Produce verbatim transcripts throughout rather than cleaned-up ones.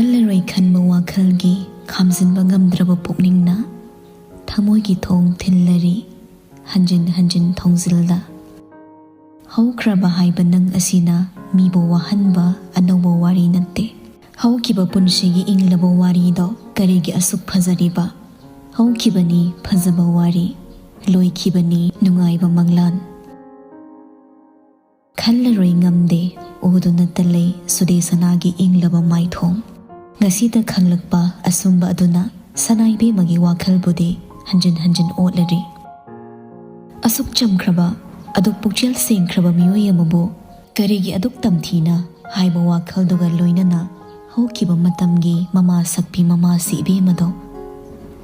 ꯈꯜꯂꯔꯣꯏ ꯈꯟꯕ ꯋꯥꯈꯜꯒꯤ ꯈꯥꯝꯖꯤꯟꯕ ꯉꯝꯗ꯭ꯔꯕ ꯄꯨꯛꯅꯤꯡꯅ ꯊꯃꯣꯏꯒꯤ ꯊꯣꯡ ꯊꯤꯜꯂꯔꯤ ꯍꯟꯖꯤꯟ ꯍꯟꯖꯤꯟ ꯊꯣꯡꯖꯤꯜꯗ꯫ ꯍꯧꯈ꯭ꯔꯕ ꯍꯥꯏꯕ ꯅꯪ ꯑꯁꯤꯅ ꯃꯤꯕꯨ ꯋꯥꯍꯟꯕ ꯑꯅꯧꯕ ꯋꯥꯔꯤ ꯅꯠꯇꯦ꯫ ꯍꯧꯈꯤꯕ ꯄꯨꯟꯁꯤꯒꯤ ꯏꯪꯂꯕ ꯋꯥꯔꯤꯗꯣ ꯀꯔꯤꯒꯤ ꯑꯁꯨꯛ ꯐꯖꯔꯤꯕ? ꯍꯧꯈꯤꯕꯅꯤ ꯐꯖꯕ ꯋꯥꯔꯤ, ꯂꯣꯏꯈꯤꯕꯅꯤ ꯅꯨꯡꯉꯥꯏꯕ ꯃꯪꯂꯥꯟ꯫ ꯈꯜꯂꯔꯣꯏ ꯉꯝꯗꯦ ꯎꯗꯨꯅꯇ ꯂꯩ ꯁꯨꯗꯦꯁꯅꯥꯒꯤ ꯏꯪꯂꯕ ꯃꯥꯏꯊꯣꯡ꯫ ꯉꯁꯤꯗ ꯈꯪꯂꯛꯄ ꯑꯁꯨꯝꯕ ꯑꯗꯨꯅ ꯁꯅꯥ ꯏꯕꯦꯝꯃꯒꯤ ꯋꯥꯈꯜꯕꯨꯗꯤ ꯍꯟꯖꯤꯟ ꯍꯟꯖꯤꯟ ꯑꯣꯠꯂꯔꯤ꯫ ꯑꯁꯨꯛ ꯆꯝꯈ꯭ꯔꯕ, ꯑꯗꯨꯛ ꯄꯨꯛꯆꯦꯜ ꯁꯦꯡꯈ꯭ꯔꯕ ꯃꯤꯑꯣꯏ ꯑꯃꯕꯨ ꯀꯔꯤꯒꯤ ꯑꯗꯨꯛ ꯇꯝꯊꯤꯅ ꯍꯥꯏꯕ ꯋꯥꯈꯜꯗꯨꯒ ꯂꯣꯏꯅꯅ ꯍꯧꯈꯤꯕ ꯃꯇꯝꯒꯤ ꯃꯃꯥ ꯁꯛꯄꯤ ꯃꯃꯥꯁꯤ ꯏꯕꯦꯝꯃꯗꯣ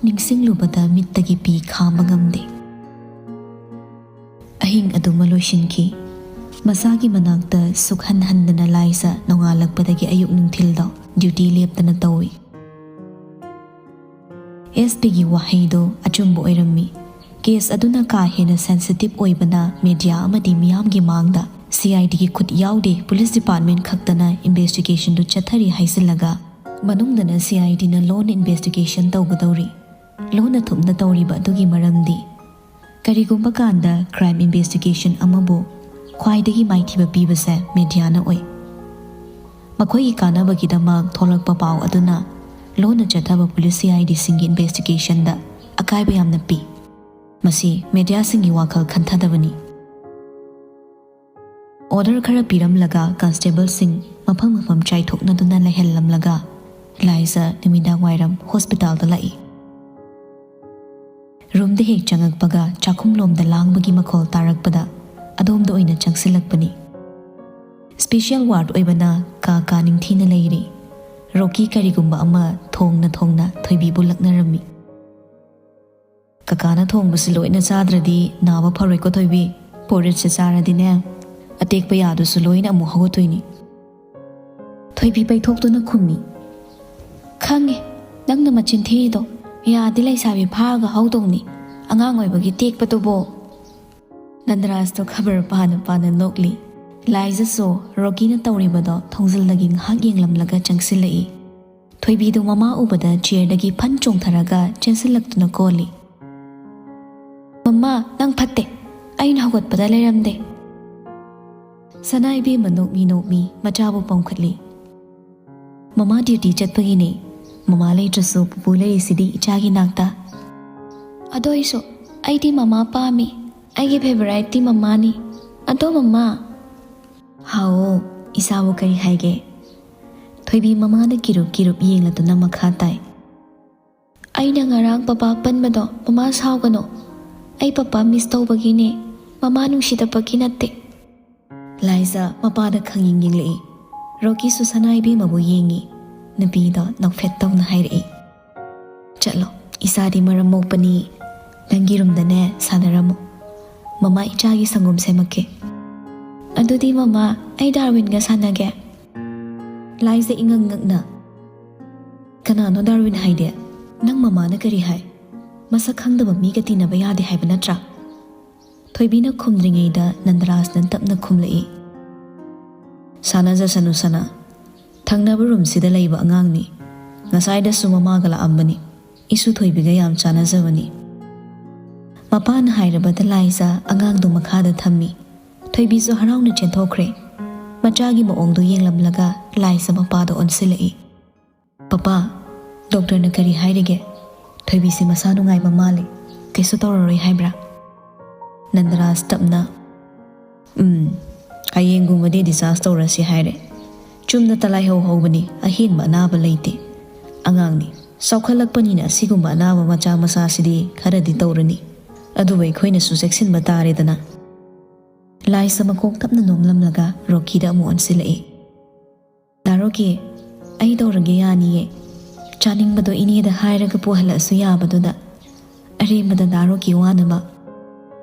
ꯅꯤꯡꯁꯤꯡꯂꯨꯕꯗ ꯃꯤꯠꯇꯒꯤ ꯄꯤ ꯈꯥꯝꯕ ꯉꯝꯗꯦ꯫ ꯑꯍꯤꯡ ꯑꯗꯨꯃ ꯂꯣꯏꯁꯤꯟꯈꯤ꯫ ꯃꯆꯥꯒꯤ ꯃꯅꯥꯛꯇ ꯁꯨꯛꯍꯟ ꯍꯟꯗꯅ ꯂꯥꯏꯖ ꯅꯣꯡꯉꯥꯜꯂꯛꯄꯗꯒꯤ ꯑꯌꯨꯛ ꯅꯨꯡꯊꯤꯜꯗꯣ ꯗ꯭ꯌꯨꯇꯤ ꯂꯦꯞꯇꯅ ꯇꯧꯏ꯫ ꯑꯦꯁ ꯄꯤꯒꯤ ꯋꯥꯍꯩꯗꯣ ꯑꯆꯨꯝꯕ ꯑꯣꯏꯔꯝꯃꯤ꯫ ꯀꯦꯁ ꯑꯗꯨꯅ ꯀꯥ ꯍꯦꯟꯅ ꯁꯦꯟꯁꯤꯇꯤꯚ ꯑꯣꯏꯕꯅ ꯃꯦꯗꯤꯌꯥ ꯑꯃꯗꯤ ꯃꯤꯌꯥꯝꯒꯤ ꯃꯥꯡꯗ ꯁꯤ ꯑꯥꯏ ꯗꯤꯒꯤ ꯈꯨꯠ ꯌꯥꯎꯗꯦ, ꯄꯨꯂꯤꯁ ꯗꯤꯄꯥꯔꯠꯃꯦꯟ ꯈꯛꯇꯅ ꯏꯟꯚꯦꯁꯇꯤꯒꯦꯁꯟꯗꯨ ꯆꯠꯊꯔꯤ ꯍꯥꯏꯖꯤꯜꯂꯒ ꯃꯅꯨꯡꯗꯅ ꯁꯤ ꯑꯥꯏ ꯗꯤꯅ ꯂꯣꯟꯅ ꯏꯟꯚꯦꯁꯇꯤꯒꯦꯁꯟ ꯇꯧꯒꯗꯧꯔꯤ꯫ ꯂꯣꯟꯅ ꯊꯨꯞꯅ ꯇꯧꯔꯤꯕ ꯑꯗꯨꯒꯤ ꯃꯔꯝꯗꯤ ꯀꯔꯤꯒꯨꯝꯕ ꯀꯥꯟꯗ ꯀ꯭ꯔꯥꯏꯝ ꯏꯟꯚꯦꯁꯇꯤꯒꯦꯁꯟ ꯑꯃꯕꯨ ꯈ꯭ꯋꯥꯏꯗꯒꯤ ꯃꯥꯏꯊꯤꯕ ꯄꯤꯕꯁꯦ ꯃꯦꯗꯤꯌꯥꯅ ꯑꯣꯏ꯫ ꯃꯈꯣꯏꯒꯤ ꯀꯥꯟꯅꯕꯒꯤꯗꯃꯛ ꯊꯣꯛꯂꯛꯄ ꯄꯥꯎ ꯑꯗꯨꯅ ꯂꯣꯟꯅ ꯆꯠꯊꯕ ꯄꯨꯂꯤꯁ ꯁꯤ ꯑꯥꯏ ꯗꯤꯁꯤꯡꯒꯤ ꯏꯟꯚꯦꯁꯇꯤꯒꯦꯁꯟꯗ ꯑꯀꯥꯏꯕ ꯌꯥꯝꯅ ꯄꯤ꯫ ꯃꯁꯤ ꯃꯦꯗꯤꯌꯥꯁꯤꯡꯒꯤ ꯋꯥꯈꯜ ꯈꯟꯊꯗꯕꯅꯤ꯫ ꯑꯣꯔꯗꯔ ꯈꯔ ꯄꯤꯔꯝꯂꯒ ꯀꯟꯁꯇꯦꯕꯜꯁꯤꯡ ꯃꯐꯝ ꯃꯐꯝ ꯆꯥꯏꯊꯣꯛꯅꯗꯨꯅ ꯂꯩꯍꯜꯂꯝꯂꯒ ꯂꯥꯏꯖ ꯅꯨꯃꯤꯗꯥꯡ ꯋꯥꯏꯔꯝ ꯍꯣꯁꯄꯤꯇꯥꯜꯗ ꯂꯥꯛꯏ꯫ ꯔꯨꯝꯗ ꯍꯦꯛ ꯆꯪꯉꯛꯄꯒ ꯆꯥꯛꯈꯨꯝꯂꯣꯝꯗ ꯂꯥꯡꯕꯒꯤ ꯃꯈꯣꯜ ꯇꯥꯔꯛꯄꯗ ꯑꯗꯣꯝꯗ ꯑꯣꯏꯅ ꯆꯪꯁꯤꯜꯂꯛꯄꯅꯤ꯫ ꯁ꯭ꯄꯦꯁꯤꯌꯦꯜ ꯋꯥꯔꯗ ꯑꯣꯏꯕꯅ ꯀꯥ ꯀꯥ ꯅꯤꯡꯊꯤꯅ ꯂꯩꯔꯤ꯫ ꯔꯣꯀꯤ ꯀꯔꯤꯒꯨꯝꯕ ꯑꯃ ꯊꯣꯡꯅ ꯊꯣꯡꯅ ꯊꯣꯏꯕꯤꯕꯨ ꯂꯛꯅꯔꯝꯃꯤ꯫ "ꯀꯀꯥꯅ ꯊꯣꯡꯕꯁꯤ ꯂꯣꯏꯅ ꯆꯥꯗ꯭ꯔꯗꯤ ꯅꯥꯕ ꯐꯔꯣꯏꯀꯣ ꯊꯣꯏꯕꯤ꯫ ꯄꯣꯔꯤꯠꯁꯦ ꯆꯥꯔꯗꯤꯅꯦ ꯑꯇꯦꯛꯄ ꯌꯥꯗꯨꯁꯨ ꯂꯣꯏꯅ ꯑꯃꯨꯛ ꯍꯧꯒꯠꯇꯣꯏꯅꯤ"꯫ ꯊꯣꯏꯕꯤ ꯄꯩꯊꯣꯛꯇꯨꯅ ꯈꯨꯝꯃꯤ꯫ "ꯈꯪꯉꯦ, ꯅꯪꯅ ꯃꯆꯤꯟ ꯊꯤꯔꯤꯗꯣ꯫ ꯌꯥꯗꯤ ꯂꯩꯁꯥꯕꯤ ꯐꯥꯔꯒ ꯍꯧꯗꯧꯅꯤ꯫ ꯑꯉꯥꯡ ꯑꯣꯏꯕꯒꯤ ꯇꯦꯛꯄꯗꯨꯕꯣ"꯫ ꯅꯟꯗꯔꯥꯖꯇꯣ ꯈꯕꯔ ꯄꯥꯅ ꯄꯥꯅ ꯅꯣꯛꯂꯤ꯫ ꯂꯥꯏꯖꯁꯨ ꯔꯣꯀꯤꯅ ꯇꯧꯔꯤꯕꯗꯣ ꯊꯣꯡꯖꯤꯜꯗꯒꯤ ꯉꯥꯏꯍꯥꯛ ꯌꯦꯡꯂꯝꯂꯒ ꯆꯪꯁꯤꯜꯂꯛꯏ꯫ ꯊꯣꯏꯕꯤꯗꯨ ꯃꯃꯥ ꯎꯕꯗ ꯆꯤꯌꯔꯗꯒꯤ ꯐꯟ ꯆꯣꯡꯊꯔꯒ ꯆꯦꯟꯁꯤꯜꯂꯛꯇꯨꯅ ꯀꯣꯜꯂꯤ꯫ "ꯃꯃꯥ, ꯅꯪ ꯐꯠꯇꯦ꯫ ꯑꯩꯅ ꯍꯧꯒꯠꯄꯗ ꯂꯩꯔꯝꯗꯦ꯫" ꯁꯅꯥ ꯏꯕꯦꯝꯃ ꯅꯣꯛꯃꯤ ꯅꯣꯛꯃꯤ ꯃꯆꯥꯕꯨ ꯄꯝꯈꯠꯂꯤ꯫ "ꯃꯃꯥ ꯗ꯭ꯌꯨꯇꯤ ꯆꯠꯄꯒꯤꯅꯦ꯫ ꯃꯃꯥ ꯂꯩꯇ꯭ꯔꯁꯨ ꯄꯨꯄꯨ ꯂꯩꯔꯤꯁꯤꯗꯤ ꯏꯆꯥꯒꯤ ꯅꯥꯛꯇ꯫" "ꯑꯗꯣ ꯑꯩꯁꯨ, ꯑꯩꯗꯤ ꯃꯃꯥ ꯄꯥꯝꯃꯤ꯫ ꯑꯩꯒꯤ ꯐꯦꯚꯣꯔꯥꯏꯠꯇꯤ ꯃꯃꯥꯅꯤ꯫ ꯑꯗꯣ ꯃꯃꯥ꯫" "ꯍꯥꯎꯑꯣ, ꯏꯆꯥꯕꯨ ꯀꯔꯤ ꯍꯥꯏꯒꯦ?" ꯊꯣꯏꯕꯤ ꯃꯃꯥꯗ ꯀꯤꯔꯨꯞ ꯀꯤꯔꯨꯞ ꯌꯦꯡꯂꯗꯨꯅ ꯃꯈꯥ ꯇꯥꯏ꯫ "ꯑꯩꯅ ꯉꯔꯥꯡ ꯄꯄꯥ ꯄꯟꯕꯗꯣ ꯃꯃꯥ ꯁꯥꯎꯒꯅꯣ꯫ ꯑꯩ ꯄꯄꯥ ꯃꯤꯁ ꯇꯧꯕꯒꯤꯅꯦ, ꯃꯃꯥ ꯅꯨꯡꯁꯤꯗꯕꯒꯤ ꯅꯠꯇꯦ꯫" ꯂꯥꯏꯖ ꯃꯄꯥꯗ ꯈꯪꯌꯦꯡ ꯌꯦꯡꯂꯛꯏ꯫ ꯔꯣꯀꯤꯁꯨ ꯁꯅꯥ ꯏꯕꯦꯝꯃꯕꯨ ꯌꯦꯡꯉꯤ꯫ ꯅꯨꯄꯤꯗꯣ ꯅꯣꯛꯐꯦꯠ ꯇꯧꯅ ꯍꯥꯏꯔꯛꯏ, "ꯆꯠꯂꯣ, ꯏꯆꯥꯗꯤ ꯃꯔꯝ ꯃꯣꯛꯄꯅꯤ꯫ ꯅꯪꯒꯤ ꯔꯨꯝꯗꯅꯦ ꯁꯥꯟꯅꯔꯝꯃꯣ꯫ ꯃꯃꯥ ꯏꯆꯥꯒꯤ ꯁꯪꯒꯣꯝ ꯁꯦꯝꯃꯛꯀꯦ꯫" "ꯑꯗꯨꯗꯤ ꯃꯃꯥ, ꯑꯩ ꯗꯥꯔꯋꯤꯟꯒ ꯁꯥꯟꯅꯒꯦ꯫" ꯂꯥꯏꯖ ꯏꯉꯛ ꯉꯛꯅ, "ꯀꯅꯥꯅꯣ ꯗꯥꯔꯋꯤꯟ ꯍꯥꯏꯗꯤ? ꯅꯪ ꯃꯃꯥꯅ ꯀꯔꯤ ꯍꯥꯏ? ꯃꯁꯛ ꯈꯪꯗꯕ ꯃꯤꯒ ꯇꯤꯟꯅꯕ ꯌꯥꯗꯦ ꯍꯥꯏꯕ ꯅꯠꯇ꯭ꯔꯥ?" ꯊꯣꯏꯕꯤꯅ ꯈꯨꯝꯗ꯭ꯔꯤꯉꯩꯗ ꯅꯟꯗꯔꯥꯖꯅ ꯇꯞꯅ ꯈꯨꯝꯂꯛꯏ, "ꯁꯥꯟꯅꯖꯁꯅꯨ ꯁꯅꯥ꯫ ꯊꯪꯅꯕ ꯔꯨꯝꯁꯤꯗ ꯂꯩꯕ ꯑꯉꯥꯡꯅꯤ꯫ ꯉꯁꯥꯏꯗꯁꯨ ꯃꯃꯥꯒ ꯂꯥꯛꯑꯝꯕꯅꯤ꯫ ꯏꯁꯨ ꯊꯣꯏꯕꯤꯒ ꯌꯥꯝ ꯆꯥꯟꯅꯖꯕꯅꯤ꯫" ꯃꯄꯥꯅ ꯍꯥꯏꯔꯕꯗ ꯂꯥꯏꯖ ꯑꯉꯥꯡꯗꯨ ꯃꯈꯥꯗ ꯊꯝꯃꯤ꯫ ꯊꯣꯏꯕꯤꯁꯨ ꯍꯔꯥꯎꯅ ꯆꯦꯟꯊꯣꯛꯈ꯭ꯔꯦ꯫ ꯃꯆꯥꯒꯤ ꯃꯑꯣꯡꯗꯨ ꯌꯦꯡꯂꯝꯂꯒ ꯂꯥꯏꯖ ꯃꯄꯥꯗ ꯑꯣꯟꯁꯤꯜꯂꯛꯏ꯫ "ꯄꯄꯥ, ꯗꯣꯛꯇꯔꯅ ꯀꯔꯤ ꯍꯥꯏꯔꯤꯒꯦ? ꯊꯣꯏꯕꯤꯁꯦ ꯃꯁꯥ ꯅꯨꯡꯉꯥꯏꯕ ꯃꯥꯜꯂꯦ꯫ ꯀꯩꯁꯨ ꯇꯧꯔꯔꯣꯏ ꯍꯥꯏꯕ꯭ꯔꯥ?" ꯅꯟꯗꯔꯥꯖ ꯇꯞꯅ, "ꯎꯝ, ꯍꯌꯦꯡꯒꯨꯝꯕꯗꯤ ꯗꯤꯁꯆꯥꯔꯖ ꯇꯧꯔꯁꯤ ꯍꯥꯏꯔꯦ꯫ ꯆꯨꯝꯅꯇ ꯂꯥꯏꯍꯧ ꯍꯧꯕꯅꯤ, ꯑꯍꯦꯟꯕ ꯑꯅꯥꯕ ꯂꯩꯇꯦ꯫ ꯑꯉꯥꯡꯅꯤ, ꯆꯥꯎꯈꯠꯂꯛꯄꯅꯤꯅ ꯑꯁꯤꯒꯨꯝꯕ ꯑꯅꯥꯕ ꯃꯆꯥ ꯃꯆꯥꯁꯤꯗꯤ ꯈꯔꯗꯤ ꯇꯧꯔꯅꯤ꯫ ꯑꯗꯨꯕꯨ ꯑꯩꯈꯣꯏꯅꯁꯨ ꯆꯦꯛꯁꯤꯟꯕ ꯇꯥꯔꯦꯗꯅ꯫" ꯂꯥꯏꯖ ꯃꯀꯣꯛ ꯇꯞꯅ ꯅꯣꯝꯂꯝꯂꯒ ꯔꯣꯀꯤꯗ ꯑꯃꯨꯛ ꯑꯣꯟꯁꯤꯜꯂꯛꯏ꯫ "ꯗꯥ ꯔꯣꯀꯤ, ꯑꯩ ꯇꯧꯔꯒꯦ ꯌꯥꯅꯤꯌꯦ꯫ ꯆꯥꯅꯤꯡꯕꯗꯣ ꯏꯅꯦꯗ ꯍꯥꯏꯔꯒ ꯄꯨꯍꯜꯂꯛꯑꯁꯨ ꯌꯥꯕꯗꯨꯗ꯫ ꯑꯔꯦꯝꯕꯗ ꯗꯥ ꯔꯣꯀꯤ ꯋꯥꯅꯕ꯫"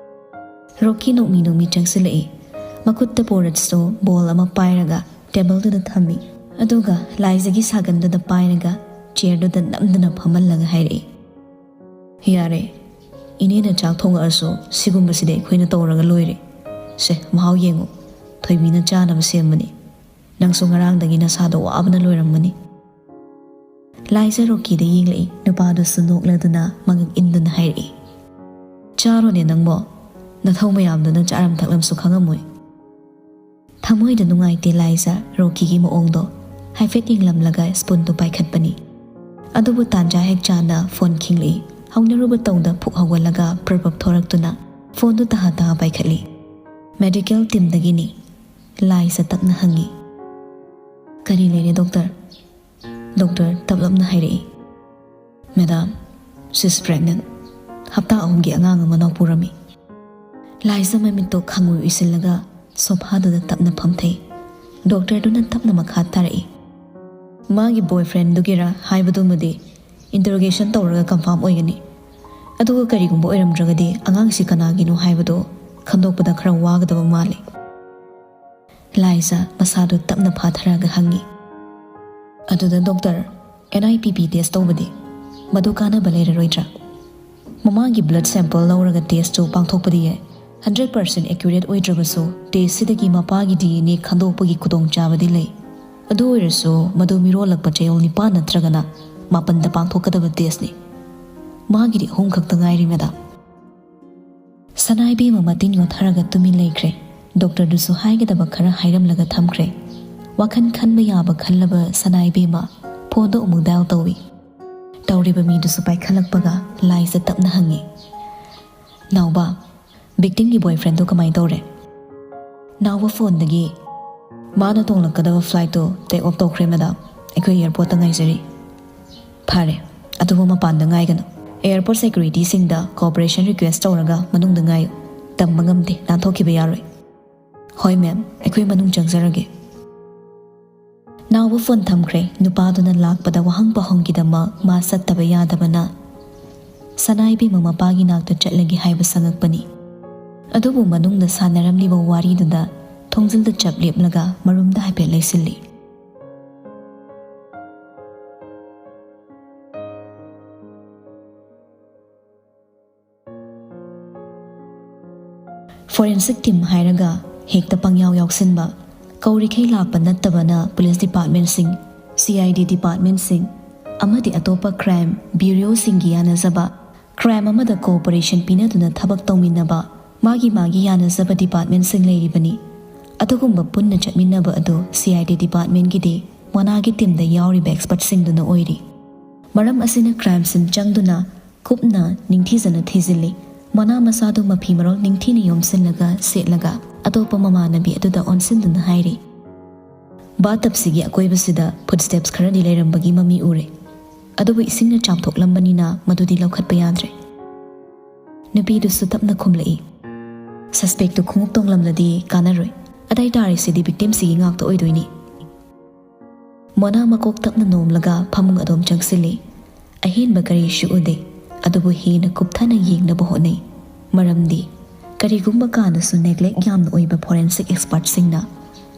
ꯔꯣꯀꯤ ꯅꯣꯛꯃꯤ ꯅꯣꯛꯃꯤ ꯆꯪꯁꯤꯜꯂꯛꯏ꯫ ꯃꯈꯨꯠꯇ ꯄꯣꯔꯠꯁꯇꯣ ꯕꯣꯜ ꯑꯃ ꯄꯥꯏꯔꯒ ꯇꯦꯕꯜꯗꯨꯗ ꯊꯝꯃꯤ꯫ ꯑꯗꯨꯒ ꯂꯥꯏꯖꯒꯤ ꯁꯥꯒꯟꯗꯨꯗ ꯄꯥꯏꯔꯒ ꯆꯤꯌꯔꯗꯨꯗ ꯅꯝꯗꯨꯅ ꯐꯝꯍꯜꯂꯒ ꯍꯥꯏꯔꯛꯏ, "ꯌꯥꯔꯦ, ꯏꯅꯦꯅ ꯆꯥꯛ ꯊꯣꯡꯉꯛꯑꯁꯨ ꯁꯤꯒꯨꯝꯕꯁꯤꯗꯤ ꯑꯩꯈꯣꯏꯅ ꯇꯧꯔꯒ ꯂꯣꯏꯔꯦ꯫ ꯁꯦ, ꯃꯍꯥꯎ ꯌꯦꯡꯉꯨ꯫ ꯊꯣꯏꯕꯤꯅ ꯆꯥꯅꯕ ꯁꯦꯝꯕꯅꯤ꯫ ꯅꯪꯁꯨ ꯉꯔꯥꯡꯗꯒꯤ ꯅꯁꯥꯗꯣ ꯋꯥꯕꯅ ꯂꯣꯏꯔꯝꯃꯅꯤ꯫" ꯂꯥꯏꯖꯥ ꯔꯣꯀꯤꯗ ꯌꯦꯡꯂꯛꯏ꯫ ꯅꯨꯄꯥꯗꯨꯁꯨ ꯅꯣꯛꯂꯗꯨꯅ ꯃꯉꯛ ꯏꯟꯗꯨꯅ ꯍꯥꯏꯔꯛꯏ, "ꯆꯥꯔꯣꯅꯦ ꯅꯪꯕꯣ, ꯅꯊꯧ ꯃꯌꯥꯝꯗꯨꯅ ꯆꯥꯔꯝ ꯊꯛꯂꯝꯁꯨ ꯈꯪꯉꯝꯃꯣꯏ꯫" ꯊꯃꯣꯏꯗ ꯅꯨꯡꯉꯥꯏꯇꯦ ꯂꯥꯏꯖꯥ ꯔꯣꯀꯤꯒꯤ ꯃꯑꯣꯡꯗꯣ꯫ ꯍꯥꯏꯐꯦꯠ ꯌꯦꯡꯂꯝꯂꯒ ꯁ꯭ꯄꯨꯟꯗꯨ ꯄꯥꯏꯈꯠꯄꯅꯤ꯫ ꯑꯗꯨꯕꯨ ꯇꯥꯟꯖꯥ ꯍꯦꯛ ꯆꯥꯅ ꯐꯣꯟ ꯈꯤꯡꯂꯛꯏ꯫ ꯍꯧꯅꯔꯨꯕ ꯇꯧꯗ ꯐꯨꯛ ꯍꯧꯒꯠꯂꯒ ꯄ꯭ꯔꯞ ꯄ꯭ꯔꯞ ꯊꯣꯔꯛꯇꯨꯅ ꯐꯣꯟꯗꯨ ꯇꯍꯥ ꯇꯍꯥ ꯄꯥꯏꯈꯠꯂꯤ꯫ "ꯃꯦꯗꯤꯀꯦꯜ ꯇꯤꯝꯗꯒꯤꯅꯤ꯫" ꯂꯥꯏꯖꯥ ꯇꯞꯅ ꯍꯪꯉꯤ꯫ "ꯀꯔꯤ ꯂꯩꯔꯦ ꯗꯣꯛꯇꯔ?" ꯗꯣꯛꯇꯔ ꯇꯞꯂꯞꯅ ꯍꯥꯏꯔꯛꯏ꯫ "Madam, she's pregnant꯫ ꯍꯞꯇꯥ ꯑꯍꯨꯝꯒꯤ ꯑꯉꯥꯡ ꯑꯃ ꯅꯧꯄꯨꯔꯝꯃꯤ꯫" ꯂꯥꯏꯖꯥ ꯃꯃꯤꯠꯇꯣ ꯈꯪꯎꯏ ꯎꯏꯁꯤꯜꯂꯒ ꯁꯣꯐꯥꯗꯨꯗ ꯇꯞꯅ ꯐꯝꯊꯩ꯫ ꯗꯣꯛꯇꯔꯗꯨꯅ ꯇꯞꯅ ꯃꯈꯥ ꯇꯥꯔꯛꯏ꯫ "ꯃꯥꯒꯤ ꯕꯣꯏꯐ꯭ꯔꯦꯟꯗꯨꯒꯤꯔ ꯍꯥꯏꯕꯗꯨꯃꯗꯤ ꯏꯟꯇꯔꯣꯒꯦꯁꯟ ꯇꯧꯔꯒ ꯀꯟꯐꯥꯔꯝ ꯑꯣꯏꯒꯅꯤ꯫ ꯑꯗꯨꯒ ꯀꯔꯤꯒꯨꯝꯕ ꯑꯣꯏꯔꯝꯗ꯭ꯔꯒꯗꯤ ꯑꯉꯥꯡꯁꯤ ꯀꯅꯥꯒꯤꯅꯣ ꯍꯥꯏꯕꯗꯨ ꯈꯪꯗꯣꯛꯄꯗ ꯈꯔ ꯋꯥꯒꯗꯕ ꯃꯥꯜꯂꯤ꯫" ꯂꯥꯏꯖꯥ ꯃꯁꯥꯗꯨ ꯇꯞꯅ ꯐꯥꯊꯔꯒ ꯍꯪꯉꯤ꯫ "ꯑꯗꯨꯗ ꯗꯣꯛꯇꯔ, NIPT test ꯇꯧꯕꯗꯤ ꯃꯗꯨ ꯀꯥꯟꯅꯕ ꯂꯩꯔꯔꯣꯏꯗ꯭ꯔꯥ? ꯃꯃꯥꯒꯤ blood sample ꯂꯧꯔꯒ test ꯇꯨ ꯄꯥꯡꯊꯣꯛꯄꯗꯤ ꯌꯥꯏ꯫ Hundred percent accurate ꯑꯣꯏꯗ꯭ꯔꯕꯁꯨ test ꯁꯤꯗꯒꯤ ꯃꯄꯥꯒꯤ DNA ꯈꯪꯗꯣꯛꯄꯒꯤ ꯈꯨꯗꯣꯡꯆꯥꯕꯗꯤ ꯂꯩ꯫ ꯑꯗꯨ ꯑꯣꯏꯔꯁꯨ ꯃꯗꯨ ꯃꯤꯔꯣꯜꯂꯛꯄ ꯆꯌꯣꯜ ꯅꯤꯄꯥꯟ ꯅꯠꯇ꯭ꯔꯒꯅ ꯃꯥꯄꯟꯗ ꯄꯥꯡꯊꯣꯛꯀꯗꯕ test ꯅꯤ꯫ ꯃꯥꯒꯤꯗꯤ ꯑꯍꯨꯝ ꯈꯛꯇ ꯉꯥꯏꯔꯤ, ꯃꯦꯗꯥꯝ꯫" ꯁꯅꯥꯏꯕꯦꯝꯃ ꯃꯇꯤꯟ ꯌꯣꯠꯊꯔꯒ ꯇꯨꯃꯤꯟ ꯂꯩꯈ꯭ꯔꯦ꯫ ꯗꯣꯛꯇꯔꯗꯨꯁꯨ ꯍꯥꯏꯒꯗꯕ ꯈꯔ ꯍꯥꯏꯔꯝꯂꯒ ꯊꯝꯈ꯭ꯔꯦ꯫ ꯋꯥꯈꯜ ꯈꯟꯕ ꯌꯥꯕ ꯈꯜꯂꯕ ꯁꯅꯥꯏꯕꯦꯝꯃ ꯐꯣꯟꯗꯣ ꯑꯃꯨꯛ dial ꯇꯧꯏ꯫ ꯇꯧꯔꯤꯕ ꯃꯤꯗꯨꯁꯨ ꯄꯥꯏꯈꯠꯂꯛꯄꯒ ꯂꯥꯏꯖꯥ ꯇꯞꯅ ꯍꯪꯉꯤ, "ꯅꯥꯎꯕ, victim ꯒꯤ boyfriend ꯗꯣ ꯀꯃꯥꯏ ꯇꯧꯔꯦ?" ꯅꯥꯎꯕ ꯐꯣꯟꯗꯒꯤ, "ꯃꯥꯅ ꯇꯣꯡꯂꯛꯀꯗꯕ flight ꯇꯣ take off ꯇꯧꯈ꯭ꯔꯦ, ꯃꯦꯗꯥꯝ꯫ ꯑꯩꯈꯣꯏ airport ꯇ ꯉꯥꯏꯖꯔꯤ꯫" "ꯐꯔꯦ, ꯑꯗꯨꯕꯨ ꯃꯄꯥꯟꯗ ꯉꯥꯏꯒꯅꯨ꯫ Airport security ꯁꯤꯡꯗ cooperation request ꯇꯧꯔꯒ ꯃꯅꯨꯡꯗ ꯉꯥꯏꯌꯨ꯫ ꯇꯝꯕ ꯉꯝꯗꯦ, ꯅꯥꯟꯊꯣꯛꯈꯤꯕ ꯌꯥꯔꯣꯏ꯫" "ꯍꯣꯏ, ꯃꯦꯝ, ꯑꯩꯈꯣꯏ ꯃꯅꯨꯡ ꯆꯪꯖꯔꯒꯦ꯫" ꯅꯥꯎꯕ ꯐꯣꯟ ꯊꯝꯈ꯭ꯔꯦ꯫ ꯅꯨꯄꯥꯗꯨꯅ ꯂꯥꯛꯄꯗ ꯋꯥꯍꯪ ꯄꯥꯎꯍꯪꯒꯤꯗꯃꯛ ꯃꯥ ꯆꯠꯇꯕ ꯌꯥꯗꯕꯅ ꯁꯅꯥꯏꯕꯦꯝꯃ ꯃꯄꯥꯒꯤ ꯅꯥꯛꯇ ꯆꯠꯂꯒꯦ ꯍꯥꯏꯕ ꯁꯪꯉꯛꯄꯅꯤ꯫ ꯑꯗꯨꯕꯨ ꯃꯅꯨꯡꯗ ꯁꯥꯟꯅꯔꯝꯂꯤꯕ ꯋꯥꯔꯤꯗꯨꯗ ꯊꯣꯡꯖꯤꯜꯗ ꯆꯞ ꯂꯦꯞꯂꯒ ꯃꯔꯨꯝꯗ ꯍꯥꯏꯐꯦꯠ ꯂꯩꯁꯤꯜꯂꯤ꯫ Forensic team ꯍꯥꯏꯔꯒ ꯍꯦꯛꯇ ꯄꯪꯌꯥꯎ ꯌꯥꯎꯁꯤꯟꯕ, ꯀꯧꯔꯤꯈꯩ ꯂꯥꯛꯄ ꯅꯠꯇꯕꯅ police department ꯁꯤꯡ, CID department ꯁꯤꯡ, ꯑꯃꯗꯤ ꯑꯇꯣꯞꯄ ꯀ꯭ꯔꯥꯏꯝ ꯕ꯭ꯌꯨꯔꯣꯁꯤꯡꯒꯤ ꯌꯥꯅꯖꯕ, ꯀ꯭ꯔꯥꯏꯝ ꯑꯃꯗ ꯀꯣꯑꯣꯄꯔꯦꯁꯟ ꯄꯤꯅꯗꯨꯅ ꯊꯕꯛ ꯇꯧꯃꯤꯟꯅꯕ ꯃꯥꯒꯤ ꯃꯥꯒꯤ ꯌꯥꯅꯖꯕ ꯗꯤꯄꯥꯔꯠꯃꯦꯟꯁꯤꯡ ꯂꯩꯔꯤꯕꯅꯤ꯫ ꯑꯗꯨꯒꯨꯝꯕ ꯄꯨꯟꯅ ꯆꯠꯃꯤꯟꯅꯕ ꯑꯗꯨ ꯁꯤ ꯑꯥꯏ ꯗꯤ ꯗꯤꯄꯥꯔꯠꯃꯦꯟꯒꯤꯗꯤ ꯃꯣꯅꯥꯒꯤ ꯇꯤꯝꯗ ꯌꯥꯎꯔꯤꯕ ꯑꯦꯛꯁꯄꯔꯠꯁꯤꯡꯗꯨꯅ ꯑꯣꯏꯔꯤ꯫ ꯃꯔꯝ ꯑꯁꯤꯅ ꯀ꯭ꯔꯥꯏꯝ ꯁꯤꯟ ꯆꯪꯗꯨꯅ ꯀꯨꯞꯅ ꯅꯤꯡꯊꯤꯖꯅ ꯊꯤꯖꯤꯜꯂꯤ꯫ ꯃꯣꯅꯥ ꯃꯁꯥꯗꯨ ꯃꯐꯤ ꯃꯔꯣꯜ ꯅꯤꯡꯊꯤꯅ ꯌꯣꯝꯁꯤꯜꯂꯒ ꯁꯦꯠꯂꯒ ꯑꯇꯣꯞꯄ ꯃꯃꯥꯟꯅꯕꯤ ꯑꯗꯨꯗ ꯑꯣꯟꯁꯤꯟꯗꯨꯅ ꯍꯥꯏꯔꯤ, "ꯕꯥꯊꯇꯕꯁꯤꯒꯤ ꯑꯀꯣꯏꯕꯁꯤꯗ ꯐꯨꯠꯁ꯭ꯇꯦꯞꯁ ꯈꯔꯗꯤ ꯂꯩꯔꯝꯕꯒꯤ ꯃꯃꯤ ꯎꯔꯦ꯫ ꯑꯗꯨꯕꯨ ꯏꯁꯤꯡꯅ ꯆꯥꯝꯊꯣꯛꯂꯝꯕꯅꯤꯅ ꯃꯗꯨꯗꯤ ꯂꯧꯈꯠꯄ ꯌꯥꯗ꯭ꯔꯦ꯫" ꯅꯨꯄꯤꯗꯨꯁꯨ ꯇꯞꯅ ꯈꯨꯝꯂꯛꯏ, "ꯁꯁꯄꯦꯛꯇꯨ ꯈꯣꯡꯎꯞ ꯇꯣꯡꯂꯝꯂꯗꯤ ꯀꯥꯟꯅꯔꯣꯏ꯫ ꯑꯗꯥꯏ ꯇꯥꯔꯤꯁꯤꯗꯤ ꯚꯤꯛꯇꯤꯝꯁꯤꯒꯤ ꯉꯥꯛꯇ ꯑꯣꯏꯗꯣꯏꯅꯤ꯫" ꯃꯣꯅꯥ ꯃꯀꯣꯛ ꯇꯞꯅ ꯅꯣꯝꯂꯒ ꯐꯃꯨꯡ ꯑꯗꯣꯝ ꯆꯪꯁꯤꯜꯂꯤ꯫ ꯑꯍꯦꯟꯕ ꯀꯔꯤꯁꯨ ꯎꯗꯦ, ꯑꯗꯨꯕꯨ ꯍꯦꯟꯅ ꯀꯨꯞꯊꯅ ꯌꯦꯡꯅꯕ ꯍꯣꯠꯅꯩ꯫ ꯃꯔꯝꯗꯤ ꯀꯔꯤꯒꯨꯝꯕ ꯀꯥꯟꯗꯁꯨ ꯅꯦꯒ꯭ꯂꯦꯛ ꯌꯥꯝꯅ ꯑꯣꯏꯕ ꯐꯣꯔꯦꯟꯁꯤꯛ ꯑꯦꯛꯁꯄꯔꯠꯁꯤꯡꯅ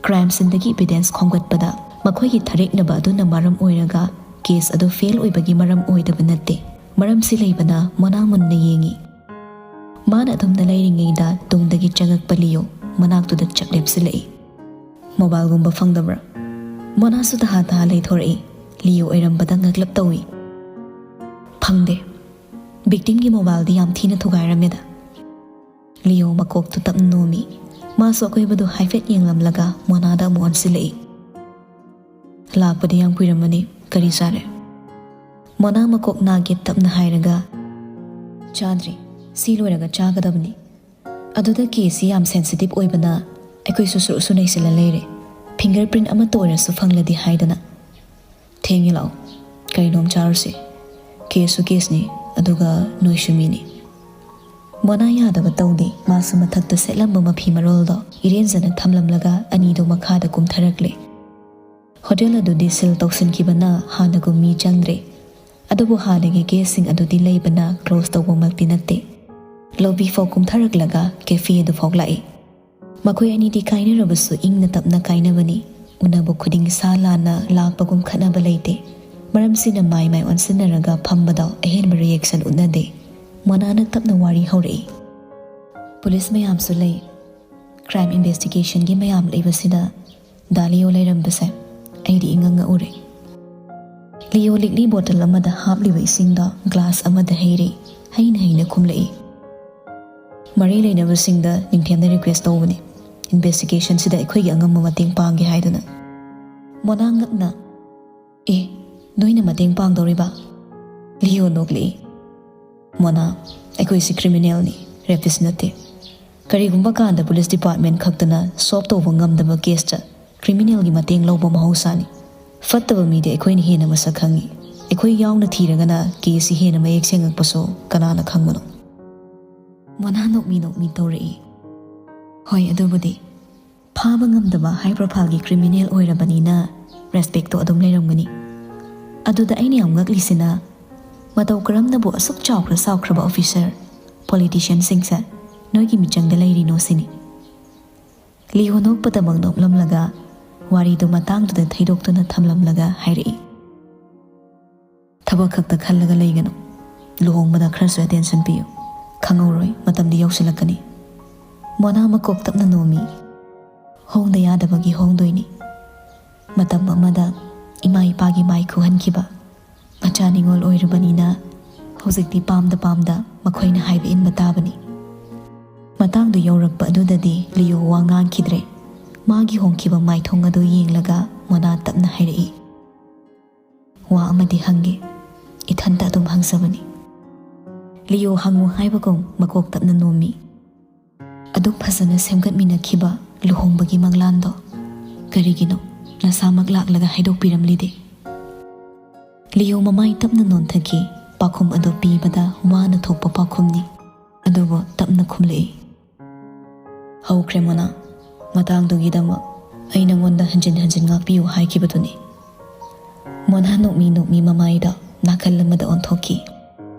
ꯀ꯭ꯔꯥꯏꯝ ꯁꯤꯟꯗꯒꯤ ꯏꯚꯤꯗꯦꯟꯁ ꯈꯣꯝꯒꯠꯄꯗ ꯃꯈꯣꯏꯒꯤ ꯊꯔꯦꯛꯅꯕ ꯑꯗꯨꯅ ꯃꯔꯝ ꯑꯣꯏꯔꯒ ꯀꯦꯁ ꯑꯗꯨ ꯐꯦꯜ ꯑꯣꯏꯕꯒꯤ ꯃꯔꯝ ꯑꯣꯏꯗꯕ ꯅꯠꯇꯦ꯫ ꯃꯔꯝꯁꯤ ꯂꯩꯕꯅ ꯃꯣꯅꯥ ꯃꯨꯟꯅ ꯌꯦꯡꯏ꯫ ꯃꯥꯅ ꯑꯗꯨꯝꯅ ꯂꯩꯔꯤꯉꯩꯗ ꯇꯨꯡꯗꯒꯤ ꯆꯪꯉꯛꯄ ꯂꯤꯌꯣ ꯃꯅꯥꯛꯇꯨꯗ ꯆꯞ ꯂꯦꯞꯁꯤꯜꯂꯛꯏ꯫ "ꯃꯣꯕꯥꯏꯜꯒꯨꯝꯕ ꯐꯪꯗꯕ꯭ꯔꯥ?" ꯃꯣꯅꯥꯁꯨ ꯇꯍꯥ ꯇꯍꯥ ꯂꯩꯊꯣꯔꯛꯏ꯫ ꯂꯤꯌꯣ ꯑꯣꯏꯔꯝꯕꯗ ꯉꯛꯂꯞ ꯇꯧꯏ꯫ "ꯐꯪꯗꯦ꯫ ꯚꯤꯛꯇꯤꯝꯒꯤ ꯃꯣꯕꯥꯏꯜꯗꯤ ꯌꯥꯝ ꯊꯤꯅ ꯊꯨꯒꯥꯏꯔꯝꯃꯦꯗ꯫" ꯂꯤꯌꯣ ꯃꯀꯣꯛꯇꯨ ꯇꯞꯅ ꯅꯣꯝꯃꯤ꯫ ꯃꯥꯁꯨ ꯑꯀꯣꯏꯕꯗꯨ ꯍꯥꯏꯐꯦꯠ ꯌꯦꯡꯂꯝꯂꯒ ꯃꯣꯅꯥꯗ ꯑꯃꯨꯛ ꯑꯣꯟꯁꯤꯜꯂꯛꯏ꯫ "ꯂꯥꯛꯄꯗꯤ ꯌꯥꯝ ꯀꯨꯏꯔꯝꯃꯅꯤ꯫ ꯀꯔꯤ ꯆꯥꯔꯦ?" ꯃꯣꯅꯥ ꯃꯀꯣꯛ ꯅꯥꯒꯦ ꯇꯞꯅ ꯍꯥꯏꯔꯒ, "ꯆꯥꯗ꯭ꯔꯤ꯫ ꯁꯤ ꯂꯣꯏꯔꯒ ꯆꯥꯒꯗꯕꯅꯤ꯫ ꯑꯗꯨꯗ ꯀꯦꯁꯁꯤ ꯌꯥꯝ ꯁꯦꯟꯁꯤꯇꯤꯚ ꯑꯣꯏꯕꯅ ꯑꯩꯈꯣꯏꯁꯨ ꯁꯨꯔꯨ ꯁꯨ ꯅꯩꯁꯤꯜꯂ ꯂꯩꯔꯦ꯫ ꯐꯤꯡꯒꯔ ꯄ꯭ꯔꯤꯟ ꯑꯃꯠꯇ ꯑꯣꯏꯔꯁꯨ ꯐꯪꯂꯗꯤ ꯍꯥꯏꯗꯅ꯫" "ꯊꯦꯡꯉꯦ, ꯂꯥꯛꯑꯣ꯫ ꯀꯔꯤꯅꯣꯝ ꯆꯥꯔꯨꯁꯤ꯫ ꯀꯦꯁꯁꯨ ꯀꯦꯁꯅꯤ, ꯑꯗꯨꯒ ꯅꯣꯏꯁꯨ ꯃꯤꯅꯤ꯫" ꯃꯣꯅꯥ ꯌꯥꯗꯕ ꯇꯧꯗꯦ꯫ ꯃꯥꯁꯨ ꯃꯊꯛꯇ ꯁꯦꯠꯂꯝꯕ ꯃꯐꯤ ꯃꯔꯣꯜꯗꯣ ꯏꯔꯦꯟꯖꯅ ꯊꯝꯂꯝꯂꯒ ꯑꯅꯤꯗꯨ ꯃꯈꯥꯗ ꯀꯨꯝꯊꯔꯛꯂꯦ꯫ ꯍꯣꯇꯦꯜ ꯑꯗꯨꯗꯤ ꯁꯤꯜ ꯇꯧꯁꯤꯟꯈꯤꯕꯅ ꯍꯥꯟꯅꯒꯨꯝ ꯃꯤ ꯆꯪꯗ꯭ꯔꯦ꯫ ꯑꯗꯨꯕꯨ ꯍꯥꯟꯅꯒꯤ ꯒꯦꯁꯁꯤꯡ ꯑꯗꯨꯗꯤ ꯂꯩꯕꯅ ꯀ꯭ꯂꯣꯖ ꯇꯧꯕꯃꯛꯇꯤ ꯅꯠꯇꯦ꯫ ꯂꯣꯕꯤ ꯐꯥꯎ ꯀꯨꯝꯊꯔꯛꯂꯒ ꯀꯦꯐꯦ ꯑꯗꯨ ꯐꯥꯎ ꯂꯥꯛꯏ꯫ ꯃꯈꯣꯏ ꯑꯅꯤꯗꯤ ꯀꯥꯏꯅꯔꯕꯁꯨ ꯏꯪꯅ ꯇꯞꯅ ꯀꯥꯏꯅꯕꯅꯤ꯫ ꯎꯅꯕ ꯈꯨꯗꯤꯡ ꯁꯥ ꯂꯥꯟꯅ ꯂꯥꯛꯄꯒꯨꯝ ꯈꯠꯅꯕ ꯂꯩꯇꯦ꯫ ꯃꯔꯝꯁꯤꯅ ꯃꯥꯏ ꯃꯥꯏ ꯑꯣꯟꯁꯤꯟꯅꯔꯒ ꯐꯝꯕꯗ ꯑꯍꯦꯟꯕ ꯔꯤꯌꯦꯛꯁꯟ ꯎꯠꯅꯗꯦ꯫ ꯃꯣꯅꯥꯅ ꯇꯞꯅ ꯋꯥꯔꯤ ꯍꯧꯔꯛꯏ꯫ "ꯄꯨꯂꯤꯁ ꯃꯌꯥꯝꯁꯨ ꯂꯩ꯫ ꯀ꯭ꯔꯥꯏꯝ ꯏꯟꯚꯦꯁꯇꯤꯒꯦꯁꯟꯒꯤ ꯃꯌꯥꯝ ꯂꯩꯕꯁꯤꯗ ꯗꯥ ꯂꯤꯌꯣ ꯂꯩꯔꯝꯕꯁꯦ ꯑꯩꯗꯤ ꯏꯉꯛ ꯉꯛꯎꯔꯦ꯫" ꯂꯤꯌꯣ ꯂꯤꯛꯂꯤ ꯕꯣꯇꯜ ꯑꯃꯗ ꯍꯥꯞꯂꯤꯕ ꯏꯁꯤꯡꯗ ꯒ꯭ꯂꯥꯁ ꯑꯃꯗ ꯍꯩꯔꯤ꯫ ꯍꯩꯅ ꯍꯩꯅ ꯈꯨꯝꯂꯛꯏ꯫ ꯃꯔꯤ ꯂꯩꯅꯕꯁꯤꯡꯗ ꯅꯤꯡꯊꯦꯝꯅ ꯔꯤꯀ꯭ꯋꯦꯁ ꯇꯧꯕꯅꯤ, ꯏꯟꯚꯦꯁꯇꯤꯒꯦꯁꯟꯁꯤꯗ ꯑꯩꯈꯣꯏꯒꯤ ꯑꯉꯝꯕ ꯃꯇꯦꯡ ꯄꯥꯡꯒꯦ ꯍꯥꯏꯗꯨꯅ꯫ ꯃꯣꯅꯥ ꯉꯛꯅ, "ꯑꯦ, ꯅꯣꯏꯅ ꯃꯇꯦꯡ ꯄꯥꯡꯗꯧꯔꯤꯕ?" ꯂꯤꯌꯣ ꯅꯣꯛꯂꯛꯏ꯫ "ꯃꯣꯅꯥ, ꯑꯩꯈꯣꯏꯁꯤ ꯀ꯭ꯔꯤꯃꯤꯅꯦꯜꯅꯤ, ꯔꯦꯄꯤꯁ ꯅꯠꯇꯦ꯫ ꯀꯔꯤꯒꯨꯝꯕ ꯀꯥꯟꯗ ꯄꯨꯂꯤꯁ ꯗꯤꯄꯥꯔꯠꯃꯦꯟ ꯈꯛꯇꯅ ꯁꯣꯜꯕ ꯇꯧꯕ ꯉꯝꯗꯕ ꯀꯦꯁꯇ ꯀ꯭ꯔꯤꯃꯤꯅꯦꯜꯒꯤ ꯃꯇꯦꯡ ꯂꯧꯕ ꯃꯍꯧꯁꯥꯅꯤ꯫ ꯐꯠꯇꯕ ꯃꯤꯗꯤ ꯑꯩꯈꯣꯏꯅ ꯍꯦꯟꯅ ꯃꯁꯛ ꯈꯪꯉꯤ꯫ ꯑꯩꯈꯣꯏ ꯌꯥꯎꯅ ꯊꯤꯔꯒꯅ ꯀꯦꯁꯁꯤ ꯍꯦꯟꯅ ꯃꯌꯦꯛ ꯁꯦꯡꯉꯛꯄꯁꯨ ꯀꯅꯥꯅ ꯈꯪꯕꯅꯣ?" ꯃꯣꯅꯥ ꯅꯣꯛꯃꯤ ꯅꯣꯛꯃꯤ ꯇꯧꯔꯛꯏ꯫ "ꯍꯣꯏ, ꯑꯗꯨꯕꯨꯗꯤ ꯐꯥꯕ ꯉꯝꯗꯕ ꯍꯥꯏ ꯄ꯭ꯔꯣꯐꯥꯏꯜꯒꯤ ꯀ꯭ꯔꯤꯃꯤꯅꯦꯜ ꯑꯣꯏꯔꯕꯅꯤꯅ ꯔꯦꯁꯄꯦꯛꯇꯣ ꯑꯗꯨꯝ ꯂꯩꯔꯝꯒꯅꯤ꯫ ꯑꯗꯨꯗ ꯑꯩꯅ ꯌꯥꯝ ꯉꯛꯂꯤꯁꯤꯅ, ꯃꯇꯧ ꯀꯔꯝꯅꯕꯨ ꯑꯁꯨꯛ ꯆꯥꯎꯈ꯭ꯔ ꯆꯥꯎꯈ꯭ꯔꯕ ꯑꯣꯐꯤꯁꯔ, ꯄꯣꯂꯤꯇꯤꯁꯤꯌꯟꯁꯤꯡꯁꯦ ꯅꯣꯏꯒꯤ ꯃꯤꯆꯪꯗ ꯂꯩꯔꯤꯅꯣ ꯁꯤꯅꯤ?" ꯂꯤꯌꯣ ꯅꯣꯛꯄꯗꯃꯛ ꯅꯣꯛꯂꯝꯂꯒ ꯋꯥꯔꯤꯗꯨ ꯃꯇꯥꯡꯗꯨꯗ ꯊꯩꯗꯣꯛꯇꯨꯅ ꯊꯝꯂꯝꯂꯒ ꯍꯥꯏꯔꯛꯏ꯫ "ꯊꯕꯛ ꯈꯛꯇ ꯈꯜꯂꯒ ꯂꯩꯒꯅꯨ꯫ ꯂꯨꯍꯣꯡꯕꯗ ꯈꯔꯁꯨ ꯑꯦꯇꯦꯟꯁꯟ ꯄꯤꯌꯨ꯫ ꯈꯪꯍꯧꯔꯣꯏ, ꯃꯇꯝꯗꯤ ꯌꯧꯁꯤꯜꯂꯛꯀꯅꯤ꯫" ꯃꯣꯅꯥ ꯃꯀꯣꯛ ꯇꯞꯅ ꯅꯣꯝꯃꯤ꯫ "ꯍꯣꯡꯗ ꯌꯥꯗꯕꯒꯤ ꯍꯣꯡꯗꯣꯏꯅꯤ꯫ ꯃꯇꯝ ꯑꯃꯗ ꯏꯃꯥ ꯏꯄꯥꯒꯤ ꯃꯥꯏ ꯈꯨꯍꯟꯈꯤꯕ꯫ ꯃꯆꯥ ꯅꯤꯉꯣꯜ ꯑꯣꯏꯔꯕꯅꯤꯅ ꯍꯧꯖꯤꯛꯇꯤ ꯄꯥꯝꯗ ꯄꯥꯝꯗ ꯃꯈꯣꯏꯅ ꯍꯥꯏꯕ ꯏꯟꯕ ꯇꯥꯕꯅꯤ꯫" ꯃꯇꯥꯡꯗꯨ ꯌꯧꯔꯛꯄ ꯑꯗꯨꯗꯗꯤ ꯂꯤꯌꯣ ꯋꯥ ꯉꯥꯡꯈꯤꯗ꯭ꯔꯦ꯫ ꯃꯥꯒꯤ ꯍꯣꯡꯈꯤꯕ ꯃꯥꯏꯊꯣꯡ ꯑꯗꯨ ꯌꯦꯡꯂꯒ ꯃꯣꯅꯥ ꯇꯞꯅ ꯍꯥꯏꯔꯛꯏ, "ꯋꯥ ꯑꯃꯗꯤ ꯍꯪꯒꯦ, ꯏꯊꯟꯇ ꯑꯗꯨꯝ ꯍꯪꯖꯕꯅꯤ꯫" ꯂꯤꯌꯣ ꯍꯪꯉꯨ ꯍꯥꯏꯕꯒꯨꯝ ꯃꯀꯣꯛ ꯇꯞꯅ ꯅꯣꯝꯃꯤ꯫ "ꯑꯗꯨꯛ ꯐꯖꯅ ꯁꯦꯝꯒꯠꯃꯤꯟꯅꯈꯤꯕ ꯂꯨꯍꯣꯡꯕꯒꯤ ꯃꯪꯂꯥꯟꯗꯣ ꯀꯔꯤꯒꯤꯅꯣ ꯅꯁꯥꯃꯛ ꯂꯥꯛꯂꯒ ꯍꯥꯏꯗꯣꯛꯄꯤꯔꯝꯂꯤꯗꯦ?" ꯂꯤꯌꯣ ꯃꯃꯥꯏ ꯇꯞꯅ ꯅꯣꯟꯊꯈꯤ꯫ ꯄꯥꯎꯈꯨꯝ ꯑꯗꯨ ꯄꯤꯕꯗ ꯋꯥꯅ ꯊꯣꯛꯄ ꯄꯥꯎꯈꯨꯝꯅꯤ꯫ ꯑꯗꯨꯕꯨ ꯇꯞꯅ ꯈꯨꯝꯂꯛꯏ, "ꯍꯧꯈ꯭ꯔꯦ ꯃꯣꯅꯥ, ꯃꯇꯥꯡꯗꯨꯒꯤꯗꯃꯛ ꯑꯩ ꯅꯉꯣꯟꯗ ꯍꯟꯖꯤꯟ ꯍꯟꯖꯤꯟ ꯉꯥꯛꯄꯤꯌꯨ ꯍꯥꯏꯈꯤꯕꯗꯨꯅꯤ꯫" ꯃꯣꯅꯥ ꯅꯣꯛꯃꯤ ꯅꯣꯛꯃꯤ ꯃꯃꯥꯏꯗ ꯅꯥꯀꯜ ꯑꯃꯗ ꯑꯣꯟꯊꯣꯛꯈꯤ꯫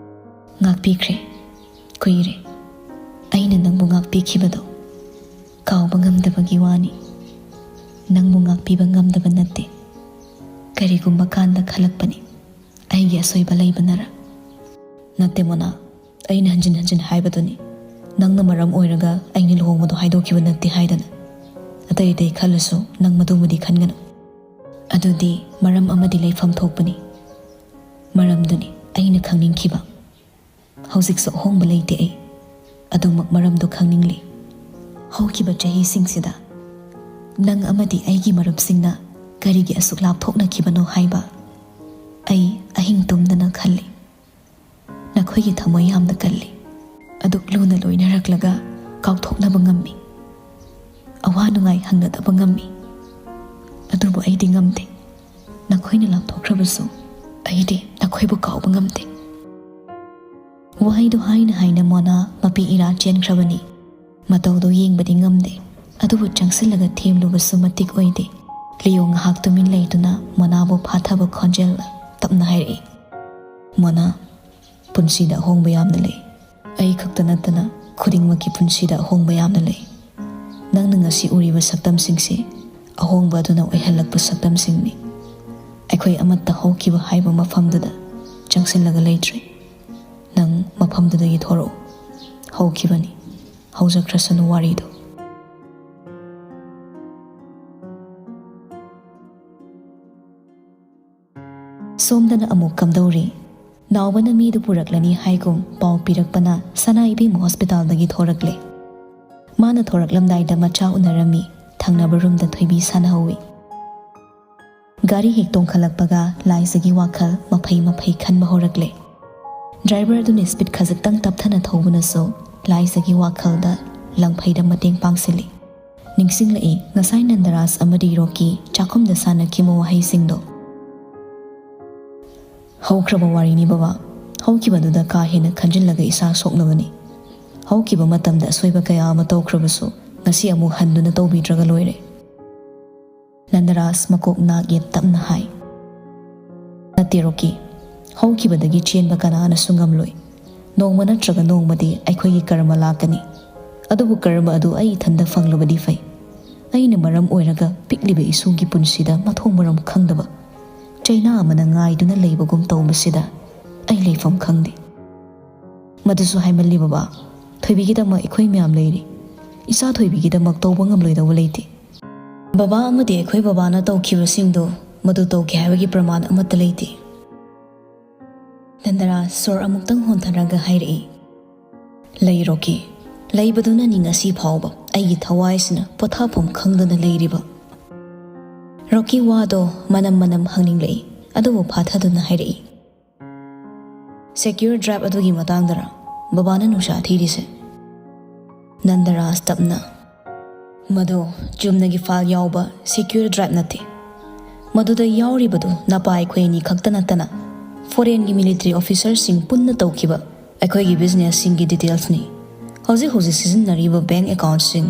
"ꯉꯥꯛꯄꯤꯈ꯭ꯔꯦ, ꯀꯨꯏꯔꯦ꯫ ꯑꯩꯅ ꯅꯪꯕꯨ ꯉꯥꯛꯄꯤꯈꯤꯕꯗꯣ ꯀꯥꯎꯕ ꯉꯝꯗꯕꯒꯤ ꯋꯥꯅꯤ꯫ ꯅꯪꯕꯨ ꯉꯥꯛꯄꯤꯕ ꯉꯝꯗꯕ ꯅꯠꯇꯦ꯫ ꯀꯔꯤꯒꯨꯝꯕ ꯀꯥꯟꯗ ꯈꯜꯂꯛꯄꯅꯤ, ꯑꯩꯒꯤ ꯑꯁꯣꯏꯕ ꯂꯩꯕꯅꯔ?" "ꯅꯠꯇꯦ ꯃꯣꯅꯥ, ꯑꯩꯅ ꯍꯟꯖꯤꯟ ꯍꯟꯖꯤꯟ ꯍꯥꯏꯕꯗꯨꯅꯤ, ꯅꯪꯅ ꯃꯔꯝ ꯑꯣꯏꯔꯒ ꯑꯩꯅ ꯂꯨꯍꯣꯡꯕꯗꯣ ꯍꯥꯏꯗꯣꯛꯈꯤꯕ ꯅꯠꯇꯦ ꯍꯥꯏꯗꯅ꯫ ꯑꯇꯩ ꯑꯇꯩ ꯈꯜꯂꯁꯨ ꯅꯪ ꯃꯗꯨꯃꯗꯤ ꯈꯟꯒꯅꯨ꯫ ꯑꯗꯨꯗꯤ ꯃꯔꯝ ꯑꯃꯗꯤ ꯂꯩꯐꯝ ꯊꯣꯛꯄꯅꯤ꯫ ꯃꯔꯝꯗꯨꯅꯤ ꯑꯩꯅ ꯈꯪꯅꯤꯡꯈꯤꯕ꯫ ꯍꯧꯖꯤꯛꯁꯨ ꯑꯍꯣꯡꯕ ꯂꯩꯇꯦ ꯑꯩ꯫ ꯑꯗꯨꯃꯛ ꯃꯔꯝꯗꯨ ꯈꯪꯅꯤꯡꯂꯤ꯫ ꯍꯧꯈꯤꯕ ꯆꯍꯤꯁꯤꯡꯁꯤꯗ ꯅꯪ ꯑꯃꯗꯤ ꯑꯩꯒꯤ ꯃꯔꯨꯞꯁꯤꯡꯅ ꯀꯔꯤꯒꯤ ꯑꯁꯨꯛ ꯂꯥꯞꯊꯣꯛꯅꯈꯤꯕꯅꯣ ꯍꯥꯏꯕ ꯑꯩ ꯑꯍꯤꯡ ꯇꯨꯝꯗꯅ ꯈꯜꯂꯤ꯫ ꯅꯈꯣꯏꯒꯤ ꯊꯃꯣꯏ ꯌꯥꯝꯅ ꯀꯜꯂꯤ꯫ ꯑꯗꯨꯛ ꯂꯨꯅ ꯂꯣꯏꯅꯔꯛꯂꯒ ꯀꯥꯎꯊꯣꯛꯅꯕ ꯉꯝꯃꯤ꯫ ꯑꯋꯥ ꯅꯨꯡꯉꯥꯏ ꯍꯪꯅꯗꯕ ꯉꯝꯃꯤ꯫ ꯑꯗꯨꯕꯨ ꯑꯩꯗꯤ ꯉꯝꯗꯦ꯫ ꯅꯈꯣꯏꯅ ꯂꯥꯞꯊꯣꯛꯈ꯭ꯔꯕꯁꯨ ꯑꯩꯗꯤ ꯅꯈꯣꯏꯕꯨ ꯀꯥꯎꯕ ꯉꯝꯗꯦ꯫ ꯋꯥꯍꯩꯗꯨ ꯍꯥꯏꯅ ꯍꯥꯏꯅ ꯃꯣꯅꯥ ꯃꯄꯤ ꯏꯔꯥ ꯆꯦꯟꯈ꯭ꯔꯕꯅꯤ꯫ ꯃꯇꯧꯗꯨ ꯌꯦꯡꯕꯗꯤ ꯉꯝꯗꯦ, ꯑꯗꯨꯕꯨ ꯆꯪꯁꯤꯜꯂꯒ ꯊꯦꯝꯂꯨꯕꯁꯨ ꯃꯇꯤꯛ ꯑꯣꯏꯗꯦ꯫ ꯂꯤꯌꯣ ꯉꯥꯏꯍꯥꯛ ꯇꯨꯃꯤꯟ ꯂꯩꯗꯨꯅ ꯃꯣꯅꯥꯕꯨ ꯐꯥꯊꯕ ꯈꯣꯟꯖꯦꯜꯅ ꯇꯞꯅ ꯍꯥꯏꯔꯛꯏ, "ꯃꯣꯅꯥ, ꯄꯨꯟꯁꯤꯗ ꯑꯍꯣꯡꯕ ꯌꯥꯝꯅ ꯂꯩ꯫ ꯑꯩ ꯈꯛꯇ ꯅꯠꯇꯅ ꯈꯨꯗꯤꯡꯃꯛꯀꯤ ꯄꯨꯟꯁꯤꯗ ꯑꯍꯣꯡꯕ ꯌꯥꯝꯅ ꯂꯩ꯫ ꯅꯪꯅ ꯉꯁꯤ ꯎꯔꯤꯕ ꯁꯛꯇꯝꯁꯤꯡꯁꯤ ꯑꯍꯣꯡꯕ ꯑꯗꯨꯅ ꯑꯣꯏꯍꯜꯂꯛꯄ ꯁꯛꯇꯝꯁꯤꯡꯅꯤ꯫ ꯑꯩꯈꯣꯏ ꯑꯃꯠꯇ ꯍꯧꯈꯤꯕ ꯍꯥꯏꯕ ꯃꯐꯝꯗꯨꯗ ꯆꯪꯁꯤꯜꯂꯒ ꯂꯩꯇ꯭ꯔꯦ꯫ ꯅꯪ ꯃꯐꯝꯗꯨꯗꯒꯤ ꯊꯣꯔꯛꯎ꯫ ꯍꯧꯈꯤꯕꯅꯤ, ꯍꯧꯖꯈ꯭ꯔꯁꯅꯨ ꯋꯥꯔꯤꯗꯨ"꯫ ꯁꯣꯝꯗꯅ ꯑꯃꯨꯛ ꯀꯝꯗꯧꯔꯤ? ꯅꯥꯎꯕꯅ ꯃꯤꯗꯨ ꯄꯨꯔꯛꯂꯅꯤ ꯍꯥꯏꯒꯨꯝ ꯄꯥꯎ ꯄꯤꯔꯛꯄꯅ ꯁꯅꯥ ꯏꯕꯦꯝꯃ ꯍꯣꯁꯄꯤꯇꯥꯜꯗꯒꯤ ꯊꯣꯔꯛꯂꯦ꯫ ꯃꯥꯅ ꯊꯣꯔꯛꯂꯝꯗꯥꯏꯗ ꯃꯆꯥ ꯎꯅꯔꯝꯃꯤ꯫ ꯊꯪꯅꯕ ꯔꯨꯝꯗ ꯊꯣꯏꯕꯤ ꯁꯥꯟꯅꯍꯧꯋꯤ꯫ ꯒꯥꯔꯤ ꯍꯦꯛ ꯇꯣꯡꯈꯠꯂꯛꯄꯒ ꯂꯥꯏꯖꯒꯤ ꯋꯥꯈꯜ ꯃꯐꯩ ꯃꯐꯩ ꯈꯟꯕ ꯍꯧꯔꯛꯂꯦ꯫ ꯗ꯭ꯔꯥꯏꯚꯔ ꯑꯗꯨꯅ ꯁ꯭ꯄꯤꯗ ꯈꯖꯤꯛꯇꯪ ꯇꯞꯊꯅ ꯊꯧꯕꯅꯁꯨ ꯂꯥꯏꯖꯒꯤ ꯋꯥꯈꯜꯗ ꯂꯪꯐꯩꯗ ꯃꯇꯦꯡ ꯄꯥꯡꯁꯤꯜꯂꯤ꯫ ꯅꯤꯡꯁꯤꯡꯂꯛꯏ ꯉꯁꯥꯏ ꯅꯟꯗꯔꯥꯖ ꯑꯃꯗꯤ ꯔꯣꯀꯤ ꯆꯥꯛꯈꯨꯝꯗ ꯁꯥꯟꯅꯈꯤꯕ ꯋꯥꯍꯩꯁꯤꯡꯗꯣ꯫ "ꯍꯧꯈ꯭ꯔꯕ ꯋꯥꯔꯤꯅꯤ ꯕꯕꯥ꯫ ꯍꯧꯈꯤꯕꯗꯨꯗ ꯀꯥ ꯍꯦꯟꯅ ꯈꯟꯖꯤꯜꯂꯒ ꯏꯁꯥ ꯁꯣꯛꯅꯕꯅꯤ꯫ ꯍꯧꯈꯤꯕ ꯃꯇꯝꯗ ꯑꯁꯣꯏꯕ ꯀꯌꯥ ꯑꯃ ꯇꯧꯈ꯭ꯔꯕꯁꯨ ꯉꯁꯤ ꯑꯃꯨꯛ ꯍꯟꯗꯨꯅ ꯇꯧꯕꯤꯗ꯭ꯔꯒ ꯂꯣꯏꯔꯦ"꯫ ꯅꯟꯗꯔꯥꯖ ꯃꯀꯣꯛ ꯅꯥꯛ ꯌꯦꯠ ꯇꯞꯅ ꯍꯥꯏ꯫ "ꯅꯠꯇꯦ ꯔꯣꯀꯤ, ꯍꯧꯈꯤꯕꯗꯒꯤ ꯆꯦꯟꯕ ꯀꯅꯥꯅꯁꯨ ꯉꯝꯂꯣꯏ꯫ ꯅꯣꯡꯃ ꯅꯠꯇ꯭ꯔꯒ ꯅꯣꯡꯃꯗꯤ ꯑꯩꯈꯣꯏꯒꯤ ꯀꯔꯃ ꯂꯥꯛꯀꯅꯤ꯫ ꯑꯗꯨꯕꯨ ꯀꯔꯃ ꯑꯗꯨ ꯑꯩ ꯏꯊꯟꯗ ꯐꯪꯂꯕꯗꯤ ꯐꯩ꯫ ꯑꯩꯅ ꯃꯔꯝ ꯑꯣꯏꯔꯒ ꯄꯤꯛꯂꯤꯕ ꯏꯁꯨꯒꯤ ꯄꯨꯟꯁꯤꯗ ꯃꯊꯣꯡ ꯃꯔꯝ ꯈꯪꯗꯕ ꯆꯩꯅꯥ ꯑꯃꯅ ꯉꯥꯏꯗꯨꯅ ꯂꯩꯕꯒꯨꯝ ꯇꯧꯕꯁꯤꯗ ꯑꯩ ꯂꯩꯐꯝ ꯈꯪꯗꯦ"꯫ "ꯃꯗꯨꯁꯨ ꯍꯥꯏꯃꯜꯂꯤ ꯕꯕꯥ꯫ ꯊꯣꯏꯕꯤꯒꯤꯗꯃꯛ ꯑꯩꯈꯣꯏ ꯃꯌꯥꯝ ꯂꯩꯔꯤ꯫ ꯏꯆꯥ ꯊꯣꯏꯕꯤꯒꯤꯗꯃꯛ ꯇꯧꯕ ꯉꯝꯂꯣꯏꯗꯧꯕ ꯂꯩꯇꯦ꯫ ꯕꯕꯥ ꯑꯃꯗꯤ ꯑꯩꯈꯣꯏ ꯕꯕꯥꯅ ꯇꯧꯈꯤꯕꯁꯤꯡꯗꯨ ꯃꯗꯨ ꯇꯧꯈꯤ ꯍꯥꯏꯕꯒꯤ ꯄ꯭ꯔꯃꯥꯟ ꯑꯃꯠꯇ ꯂꯩꯇꯦ"꯫ ꯅꯟꯗꯔꯥꯖ ꯁꯣꯔ ꯑꯃꯨꯛꯇꯪ ꯍꯣꯟꯊꯔꯒ ꯍꯥꯏꯔꯛꯏ, "ꯂꯩ ꯔꯣꯀꯤ, ꯂꯩꯕꯗꯨꯅꯅꯤ ꯉꯁꯤ ꯐꯥꯎꯕ ꯑꯩꯒꯤ ꯊꯋꯥꯏꯁꯤꯅ ꯄꯣꯊꯥꯐꯝ ꯈꯪꯗꯅ ꯂꯩꯔꯤꯕ꯫" ꯔꯣꯀꯤ ꯋꯥꯗꯣ ꯃꯅꯝ ꯃꯅꯝ ꯍꯪꯅꯤꯡꯂꯛꯏ, ꯑꯗꯨꯕꯨ ꯐꯥꯊꯗꯨꯅ ꯍꯥꯏꯔꯛꯏ, "ꯁꯦꯀ꯭ꯌꯨꯔ ꯗ꯭ꯔꯥꯏꯚ ꯑꯗꯨꯒꯤ ꯃꯇꯥꯡꯗꯔ ꯕꯕꯥꯅ ꯅꯨꯡꯁꯥ ꯊꯤꯔꯤꯁꯦ?" ꯅꯟꯗꯔꯥꯖ ꯇꯞꯅ, "ꯃꯗꯨ ꯆꯨꯝꯅꯒꯤ ꯐꯥꯏꯜ ꯌꯥꯎꯕ ꯁꯦꯀ꯭ꯌꯨꯔ ꯗ꯭ꯔꯥꯏꯚ ꯅꯠꯇꯦ꯫ ꯃꯗꯨꯗ ꯌꯥꯎꯔꯤꯕꯗꯨ ꯅꯄꯥ ꯑꯩꯈꯣꯏ ꯑꯅꯤ ꯈꯛꯇ ꯅꯠꯇꯅ ꯐꯣꯔꯦꯟꯒꯤ ꯃꯤꯂꯤꯇꯔꯤ ꯑꯣꯐꯤꯁꯔꯁꯤꯡ ꯄꯨꯟꯅ ꯇꯧꯈꯤꯕ ꯑꯩꯈꯣꯏꯒꯤ ꯕꯤꯖꯤꯅꯦꯁꯁꯤꯡꯒꯤ ꯗꯤꯇꯦꯜꯁꯅꯤ꯫ ꯍꯧꯖꯤꯛ ꯍꯧꯖꯤꯛ ꯁꯤꯖꯤꯟꯅꯔꯤꯕ ꯕꯦꯡꯛ ꯑꯦꯀꯥꯎꯟꯠꯁꯤꯡ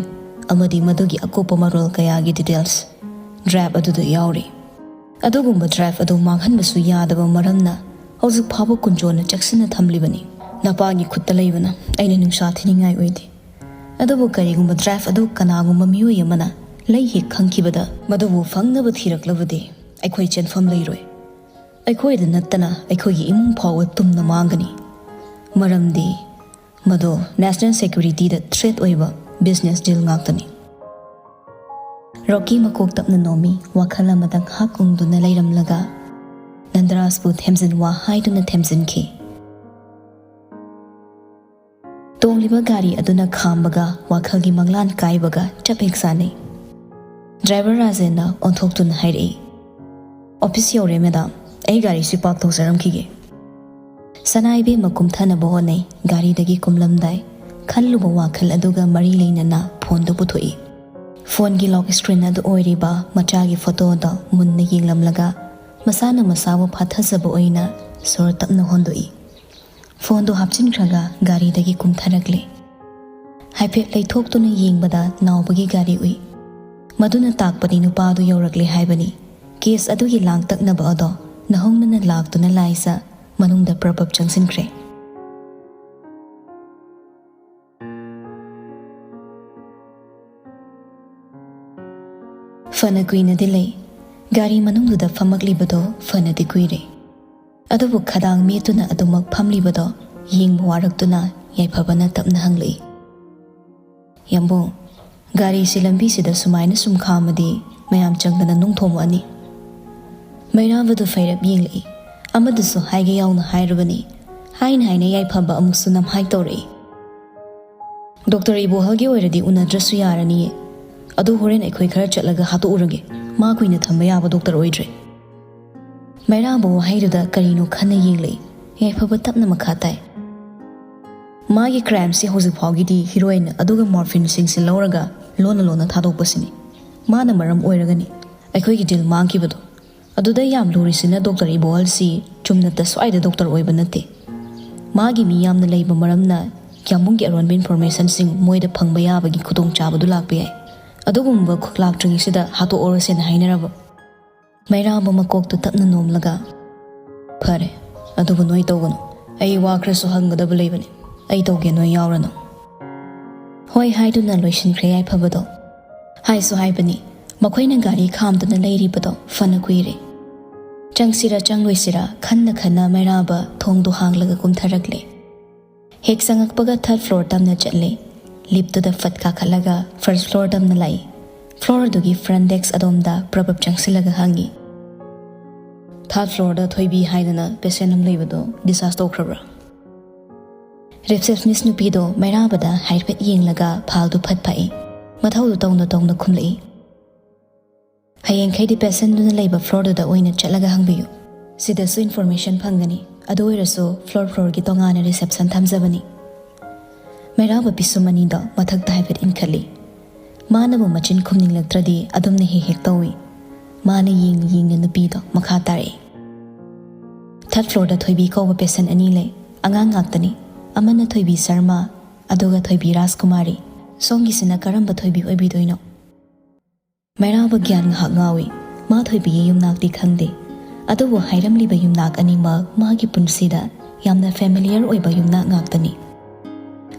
ꯑꯃꯗꯤ ꯃꯗꯨꯒꯤ ꯑꯀꯨꯞꯄ ꯃꯔꯣꯜ ꯀꯌꯥꯒꯤ ꯗꯤꯇꯦꯜꯁ ꯗ꯭ꯔꯥꯏꯚ ꯑꯗꯨꯗ ꯌꯥꯎꯔꯤ꯫ ꯑꯗꯨꯒꯨꯝꯕ ꯗ꯭ꯔꯥꯏꯚ ꯑꯗꯨ ꯃꯥꯡꯍꯟꯕꯁꯨ ꯌꯥꯗꯕ ꯃꯔꯝꯅ ꯍꯧꯖꯤꯛ ꯐꯥꯎꯕ ꯀꯨꯟꯖꯣꯟꯅ ꯆꯦꯛꯁꯤꯟꯅ ꯊꯝꯂꯤꯕꯅꯤ꯫ ꯅꯄꯥꯒꯤ ꯈꯨꯠꯇ ꯂꯩꯕꯅ ꯑꯩꯅ ꯅꯨꯡꯁꯥ ꯊꯤꯅꯤꯡꯉꯥꯏ ꯑꯣꯏꯗꯦ꯫ ꯑꯗꯨꯕꯨ ꯀꯔꯤꯒꯨꯝꯕ ꯗ꯭ꯔꯥꯏꯚ ꯑꯗꯨ ꯀꯅꯥꯒꯨꯝꯕ ꯃꯤꯑꯣꯏ ꯑꯃꯅ ꯂꯩ ꯍꯦꯛ ꯈꯪꯈꯤꯕꯗ, ꯃꯗꯨꯕꯨ ꯐꯪꯅꯕ ꯊꯤꯔꯛꯂꯕꯗꯤ ꯑꯩꯈꯣꯏ ꯆꯦꯟꯐꯝ ꯂꯩꯔꯣꯏ꯫ ꯑꯩꯈꯣꯏꯗ ꯅꯠꯇꯅ ꯑꯩꯈꯣꯏꯒꯤ ꯏꯃꯨꯡ ꯐꯥꯎꯕ ꯇꯨꯝꯅ ꯃꯥꯡꯒꯅꯤ, ꯃꯔꯝꯗꯤ ꯃꯗꯨ ꯅꯦꯁꯅꯦꯜ ꯁꯦꯀ꯭ꯌꯨꯔꯤꯇꯤꯗ ꯊ꯭ꯔꯦꯠ ꯑꯣꯏꯕ ꯕꯤꯖꯤꯅꯦꯁ ꯗꯤꯜ ꯉꯥꯛꯇꯅꯤ꯫" ꯔꯣꯀꯤ ꯃꯀꯣꯛ ꯇꯞꯅ ꯅꯣꯝꯃꯤ, ꯋꯥꯈꯜ ꯑꯃꯗ ꯉꯥꯏꯍꯥꯛ ꯎꯪꯗꯨꯅ ꯂꯩꯔꯝꯂꯒ ꯅꯟꯗꯔꯥꯖꯄꯨ ꯊꯦꯝꯖꯤꯟ ꯋꯥ ꯍꯥꯏꯗꯨꯅ ꯊꯦꯝꯖꯤꯟꯈꯤ꯫ ꯇꯣꯡꯂꯤꯕ ꯒꯥꯔꯤ ꯑꯗꯨꯅ ꯈꯥꯝꯕꯒ ꯋꯥꯈꯜꯒꯤ ꯃꯪꯂꯥꯟ ꯀꯥꯏꯕꯒ ꯆꯞ ꯍꯦꯛ ꯆꯥꯅꯩ꯫ ꯗ꯭ꯔꯥꯏꯚꯔ ꯔꯥꯖꯦꯟꯅ ꯑꯣꯟꯊꯣꯛꯇꯨꯅ ꯍꯥꯏꯔꯛꯏ, "ꯑꯣꯐꯤꯁ ꯌꯧꯔꯦ, ꯃꯦꯗꯥꯝ꯫ ꯑꯩ ꯒꯥꯔꯤꯁꯤ ꯄꯥꯔꯛ ꯇꯧꯖꯔꯝꯈꯤꯒꯦ꯫" ꯁꯅꯥ ꯏꯕꯦꯝꯃ ꯀꯨꯝꯊꯅꯕ ꯍꯣꯠꯅꯩ꯫ ꯒꯥꯔꯤꯗꯒꯤ ꯀꯨꯝꯂꯝꯗꯥꯏ ꯈꯜꯂꯨꯕ ꯋꯥꯈꯜ ꯑꯗꯨꯒ ꯃꯔꯤ ꯂꯩꯅꯅ ꯐꯣꯟꯗꯨ ꯄꯨꯊꯣꯛꯏ꯫ ꯐꯣꯟꯒꯤ ꯂꯣꯛ ꯁ꯭ꯀ꯭ꯔꯤꯟ ꯑꯗꯨ ꯑꯣꯏꯔꯤꯕ ꯃꯆꯥꯒꯤ ꯐꯣꯇꯣꯗꯣ ꯃꯨꯟꯅ ꯌꯦꯡꯂꯝꯂꯒ ꯃꯁꯥꯅ ꯃꯁꯥꯕꯨ ꯐꯥꯊꯖꯕ ꯑꯣꯏꯅ ꯁꯣꯔ ꯇꯞꯅ ꯍꯣꯟꯗꯣꯛꯏ꯫ ꯐꯣꯟꯗꯨ ꯍꯥꯞꯆꯤꯟꯈ꯭ꯔꯒ ꯒꯥꯔꯤꯗꯒꯤ ꯀꯨꯝꯊꯔꯛꯂꯦ꯫ ꯍꯥꯏꯐꯦꯠ ꯂꯩꯊꯣꯛꯇꯨꯅ ꯌꯦꯡꯕꯗ ꯅꯥꯎꯕꯒꯤ ꯒꯥꯔꯤ ꯎꯏ꯫ ꯃꯗꯨꯅ ꯇꯥꯛꯄꯗꯤ ꯅꯨꯄꯥꯗꯨ ꯌꯧꯔꯛꯂꯦ ꯍꯥꯏꯕꯅꯤ꯫ ꯀꯦꯁ ꯑꯗꯨꯒꯤ ꯂꯥꯡꯇꯛꯅꯕ ꯑꯗꯣ ꯅꯍꯧꯅꯅ ꯂꯥꯛꯇꯨꯅ ꯂꯥꯏꯖ ꯃꯅꯨꯡꯗ ꯄ꯭ꯔꯞ ꯄ꯭ꯔꯞ ꯆꯪꯁꯤꯟꯈ꯭ꯔꯦ꯫ ꯐꯅ ꯀꯨꯏꯅꯗꯤ ꯂꯩ꯫ ꯒꯥꯔꯤ ꯃꯅꯨꯡꯗꯨꯗ ꯐꯝꯃꯛꯂꯤꯕꯗꯣ ꯐꯅꯗꯤ ꯀꯨꯏꯔꯦ꯫ ꯑꯗꯨꯕꯨ ꯈꯗꯥꯡ ꯃꯦꯠꯇꯨꯅ ꯑꯗꯨꯃꯛ ꯐꯝꯂꯤꯕꯗꯣ ꯌꯦꯡꯕ ꯋꯥꯔꯛꯇꯨꯅ ꯌꯥꯏꯐꯕꯅ ꯇꯞꯅ ꯍꯪꯂꯛꯏ, "ꯌꯥꯝꯕꯨꯡ, ꯒꯥꯔꯤꯁꯤ ꯂꯝꯕꯤꯁꯤꯗ ꯁꯨꯃꯥꯏꯅ ꯁꯨꯝ ꯈꯥꯝꯃꯗꯤ ꯃꯌꯥꯝ ꯆꯪꯗꯅ ꯅꯨꯡ ꯊꯣꯝꯃꯛꯑꯅꯤ꯫" ꯃꯩꯔꯥꯕꯗꯨ ꯐꯩꯔꯞ ꯌꯦꯡꯂꯛꯏ꯫ ꯑꯃꯗꯨꯁꯨ ꯍꯥꯏꯒꯦ ꯌꯥꯎꯅ ꯍꯥꯏꯔꯨꯕꯅꯤ꯫ ꯍꯥꯏꯅ ꯍꯥꯏꯅ ꯌꯥꯏꯐꯕ ꯑꯃꯨꯛꯁꯨ ꯅꯝꯍꯥꯏ ꯇꯧꯔꯛꯏ꯫ "ꯗꯣꯛꯇꯔ ꯏꯕꯣꯍꯜꯒꯤ ꯑꯣꯏꯔꯗꯤ ꯎꯅꯗ꯭ꯔꯁꯨ ꯌꯥꯔꯅꯤꯌꯦ꯫ ꯑꯗꯨ ꯍꯣꯔꯦꯟ ꯑꯩꯈꯣꯏ ꯈꯔ ꯆꯠꯂꯒ ꯍꯥꯠꯇꯣꯛꯎꯔꯒꯦ꯫ ꯃꯥ ꯀꯨꯏꯅ ꯊꯝꯕ ꯌꯥꯕ ꯗꯣꯛꯇꯔ ꯑꯣꯏꯗ꯭ꯔꯦ"꯫ ꯃꯩꯔꯥꯕ ꯋꯥꯍꯩꯗꯨꯗ ꯀꯔꯤꯅꯣ ꯈꯟꯅ ꯌꯦꯡꯂꯛꯏ꯫ ꯌꯥꯏꯐꯕ ꯇꯞꯅ ꯃꯈꯥ ꯇꯥꯏ꯫ "ꯃꯥꯒꯤ crimeꯁꯤ ꯍꯧꯖꯤꯛ ꯐꯥꯎꯒꯤꯗꯤ heroin ꯑꯗꯨꯒ morphineꯁꯤꯡꯁꯤ ꯂꯧꯔꯒ ꯂꯣꯟꯅ ꯂꯣꯟꯅ ꯊꯥꯗꯣꯛꯄꯁꯤꯅꯤ꯫ ꯃꯥꯅ ꯃꯔꯝ ꯑꯣꯏꯔꯒꯅꯤ ꯑꯩꯈꯣꯏꯒꯤ deal ꯃꯥꯡꯈꯤꯕꯗꯣ꯫ ꯑꯗꯨꯗ ꯌꯥꯝ ꯂꯨꯔꯤꯁꯤꯅ ꯗꯣꯛꯇꯔ ꯏꯕꯣꯍꯜꯁꯤ ꯆꯨꯝꯅꯇ ꯁ꯭ꯋꯥꯏꯗ ꯗꯣꯛꯇꯔ ꯑꯣꯏꯕ ꯅꯠꯇꯦ꯫ ꯃꯥꯒꯤ ꯃꯤ ꯌꯥꯝꯅ ꯂꯩꯕ ꯃꯔꯝꯅ ꯌꯥꯝꯕꯨꯡꯒꯤ ꯑꯔꯣꯟꯕ informationꯁꯤꯡ ꯃꯣꯏꯗ ꯐꯪꯕ ꯌꯥꯕꯒꯤ ꯈꯨꯗꯣꯡꯆꯥꯕꯗꯨ ꯂꯥꯛꯄ ꯌꯥꯏ꯫ ꯑꯗꯨꯒꯨꯝꯕ ꯈꯨ-, ꯂꯥꯛꯇ꯭ꯔꯤꯉꯩꯁꯤꯗ ꯍꯥꯠꯇꯣꯛꯍꯧꯔꯁꯦꯅ ꯍꯥꯏꯅꯔꯕ"꯫ ꯃꯩꯔꯥꯕ ꯃꯀꯣꯛꯇꯨ ꯇꯞꯅ ꯅꯣꯝꯂꯒ, "ꯐꯔꯦ, ꯑꯗꯨꯕꯨ ꯅꯣꯏ ꯇꯧꯒꯅꯨ꯫ ꯑꯩ ꯋꯥ ꯈꯔꯁꯨ ꯍꯪꯒꯗꯕ ꯂꯩꯕꯅꯤ꯫ ꯑꯩ ꯇꯧꯒꯦ, ꯅꯣꯏ ꯌꯥꯎꯔꯅꯨ"꯫ "ꯍꯣꯏ" ꯍꯥꯏꯗꯨꯅ ꯂꯣꯏꯁꯤꯟꯈ꯭ꯔꯦ ꯌꯥꯏꯐꯕꯗꯣ꯫ ꯍꯥꯏꯁꯨ ꯍꯥꯏꯕꯅꯤ, ꯃꯈꯣꯏꯅ ꯒꯥꯔꯤ ꯈꯥꯝꯗꯨꯅ ꯂꯩꯔꯤꯕꯗꯣ ꯐꯅ ꯀꯨꯏꯔꯦ꯫ ꯆꯪꯁꯤꯔ ꯆꯪꯂꯣꯏꯁꯤꯔ ꯈꯟꯅ ꯈꯟꯅ ꯃꯩꯔꯥꯕ ꯊꯣꯡꯗꯨ ꯍꯥꯡꯂꯒ ꯀꯨꯝꯊꯔꯛꯂꯦ꯫ ꯍꯦꯛ ꯆꯪꯉꯛꯄꯒ third floor ꯇꯝꯅ ꯆꯠꯂꯦ꯫ Liftꯇꯨꯗ ꯐꯠ ꯀꯥꯈꯠꯂꯒ first floor ꯇꯝꯅ ꯂꯥꯛꯏ꯫ Floorꯗꯨꯒꯤ front desk ꯑꯗꯣꯝꯗ ꯄ꯭ꯔꯕꯞ ꯆꯪꯁꯤꯜꯂꯒ ꯍꯪꯉꯤ, "Third floorꯗ ꯊꯣꯏꯕꯤ ꯍꯥꯏꯗꯅ patient ꯑꯃ ꯂꯩꯕꯗꯣ discharge ꯇꯧꯈ꯭ꯔꯕ꯭ꯔꯥ?" Receptionist ꯅꯨꯄꯤꯗꯣ ꯃꯩꯔꯥꯕꯗ ꯍꯥꯏꯐꯦꯠ ꯌꯦꯡꯂꯒ fileꯗꯨ ꯐꯠ ꯐꯥꯛꯏ꯫ ꯃꯊꯧꯗꯨ ꯇꯧꯅ ꯇꯧꯅ ꯈꯨꯝꯂꯛꯏ, "ꯍꯌꯦꯡꯈꯩꯗꯤ patientꯗꯨꯅ ꯂꯩꯕ floorꯗꯨꯗ ꯑꯣꯏꯅ ꯆꯠꯂꯒ ꯍꯪꯕꯤꯌꯨ꯫ ꯁꯤꯗꯁꯨ information ꯐꯪꯒꯅꯤ꯫ ꯑꯗꯨ ꯑꯣꯏꯔꯁꯨ floor floorꯒꯤ ꯇꯣꯉꯥꯟꯅ reception ꯊꯝꯖꯕꯅꯤ"꯫ ꯃꯩꯔꯥꯕ ꯄꯤꯁꯨꯝ ꯑꯅꯤꯗꯣ ꯃꯊꯛꯇ ꯍꯥꯏꯐꯦꯠ ꯏꯟꯈꯠꯂꯤ꯫ ꯃꯥꯅꯕꯨ ꯃꯆꯤꯟ ꯈꯨꯝꯅꯤꯡꯂꯛꯇ꯭ꯔꯗꯤ ꯑꯗꯨꯝꯅ ꯍꯦꯛ ꯍꯦꯛ ꯇꯧꯏ꯫ ꯃꯥꯅ ꯌꯦꯡꯅ ꯌꯦꯡꯅ ꯅꯨꯄꯤꯗꯣ ꯃꯈꯥ ꯇꯥꯔꯛꯏ, "Third floorꯗ ꯊꯣꯏꯕꯤ ꯀꯧꯕ patient ꯑꯅꯤ ꯂꯩ꯫ ꯑꯉꯥꯡ ꯉꯥꯛꯇꯅꯤ꯫ ꯑꯃꯅ ꯊꯣꯏꯕꯤ ꯁꯔꯃ, ꯑꯗꯨꯒ ꯊꯣꯏꯕꯤ ꯔꯥꯖꯀꯨꯃꯥꯔꯤ꯫ ꯁꯣꯝꯒꯤꯁꯤꯅ ꯀꯔꯝꯕ ꯊꯣꯏꯕꯤ ꯑꯣꯏꯕꯤꯗꯣꯏꯅꯣ?" ꯃꯩꯔꯥꯕ ꯒ꯭ꯌꯥꯟ ꯉꯥꯏꯍꯥꯛ ꯉꯥꯎꯏ꯫ ꯃꯥ ꯊꯣꯏꯕꯤꯒꯤ ꯌꯨꯝꯅꯥꯛꯇꯤ ꯈꯪꯗꯦ꯫ ꯑꯗꯨꯕꯨ ꯍꯥꯏꯔꯝꯂꯤꯕ ꯌꯨꯝꯅꯥꯛ ꯑꯅꯤꯃꯛ ꯃꯥꯒꯤ ꯄꯨꯟꯁꯤꯗ ꯌꯥꯝꯅ familiar ꯑꯣꯏꯕ ꯌꯨꯝꯅꯥꯛ ꯉꯥꯛꯇꯅꯤ꯫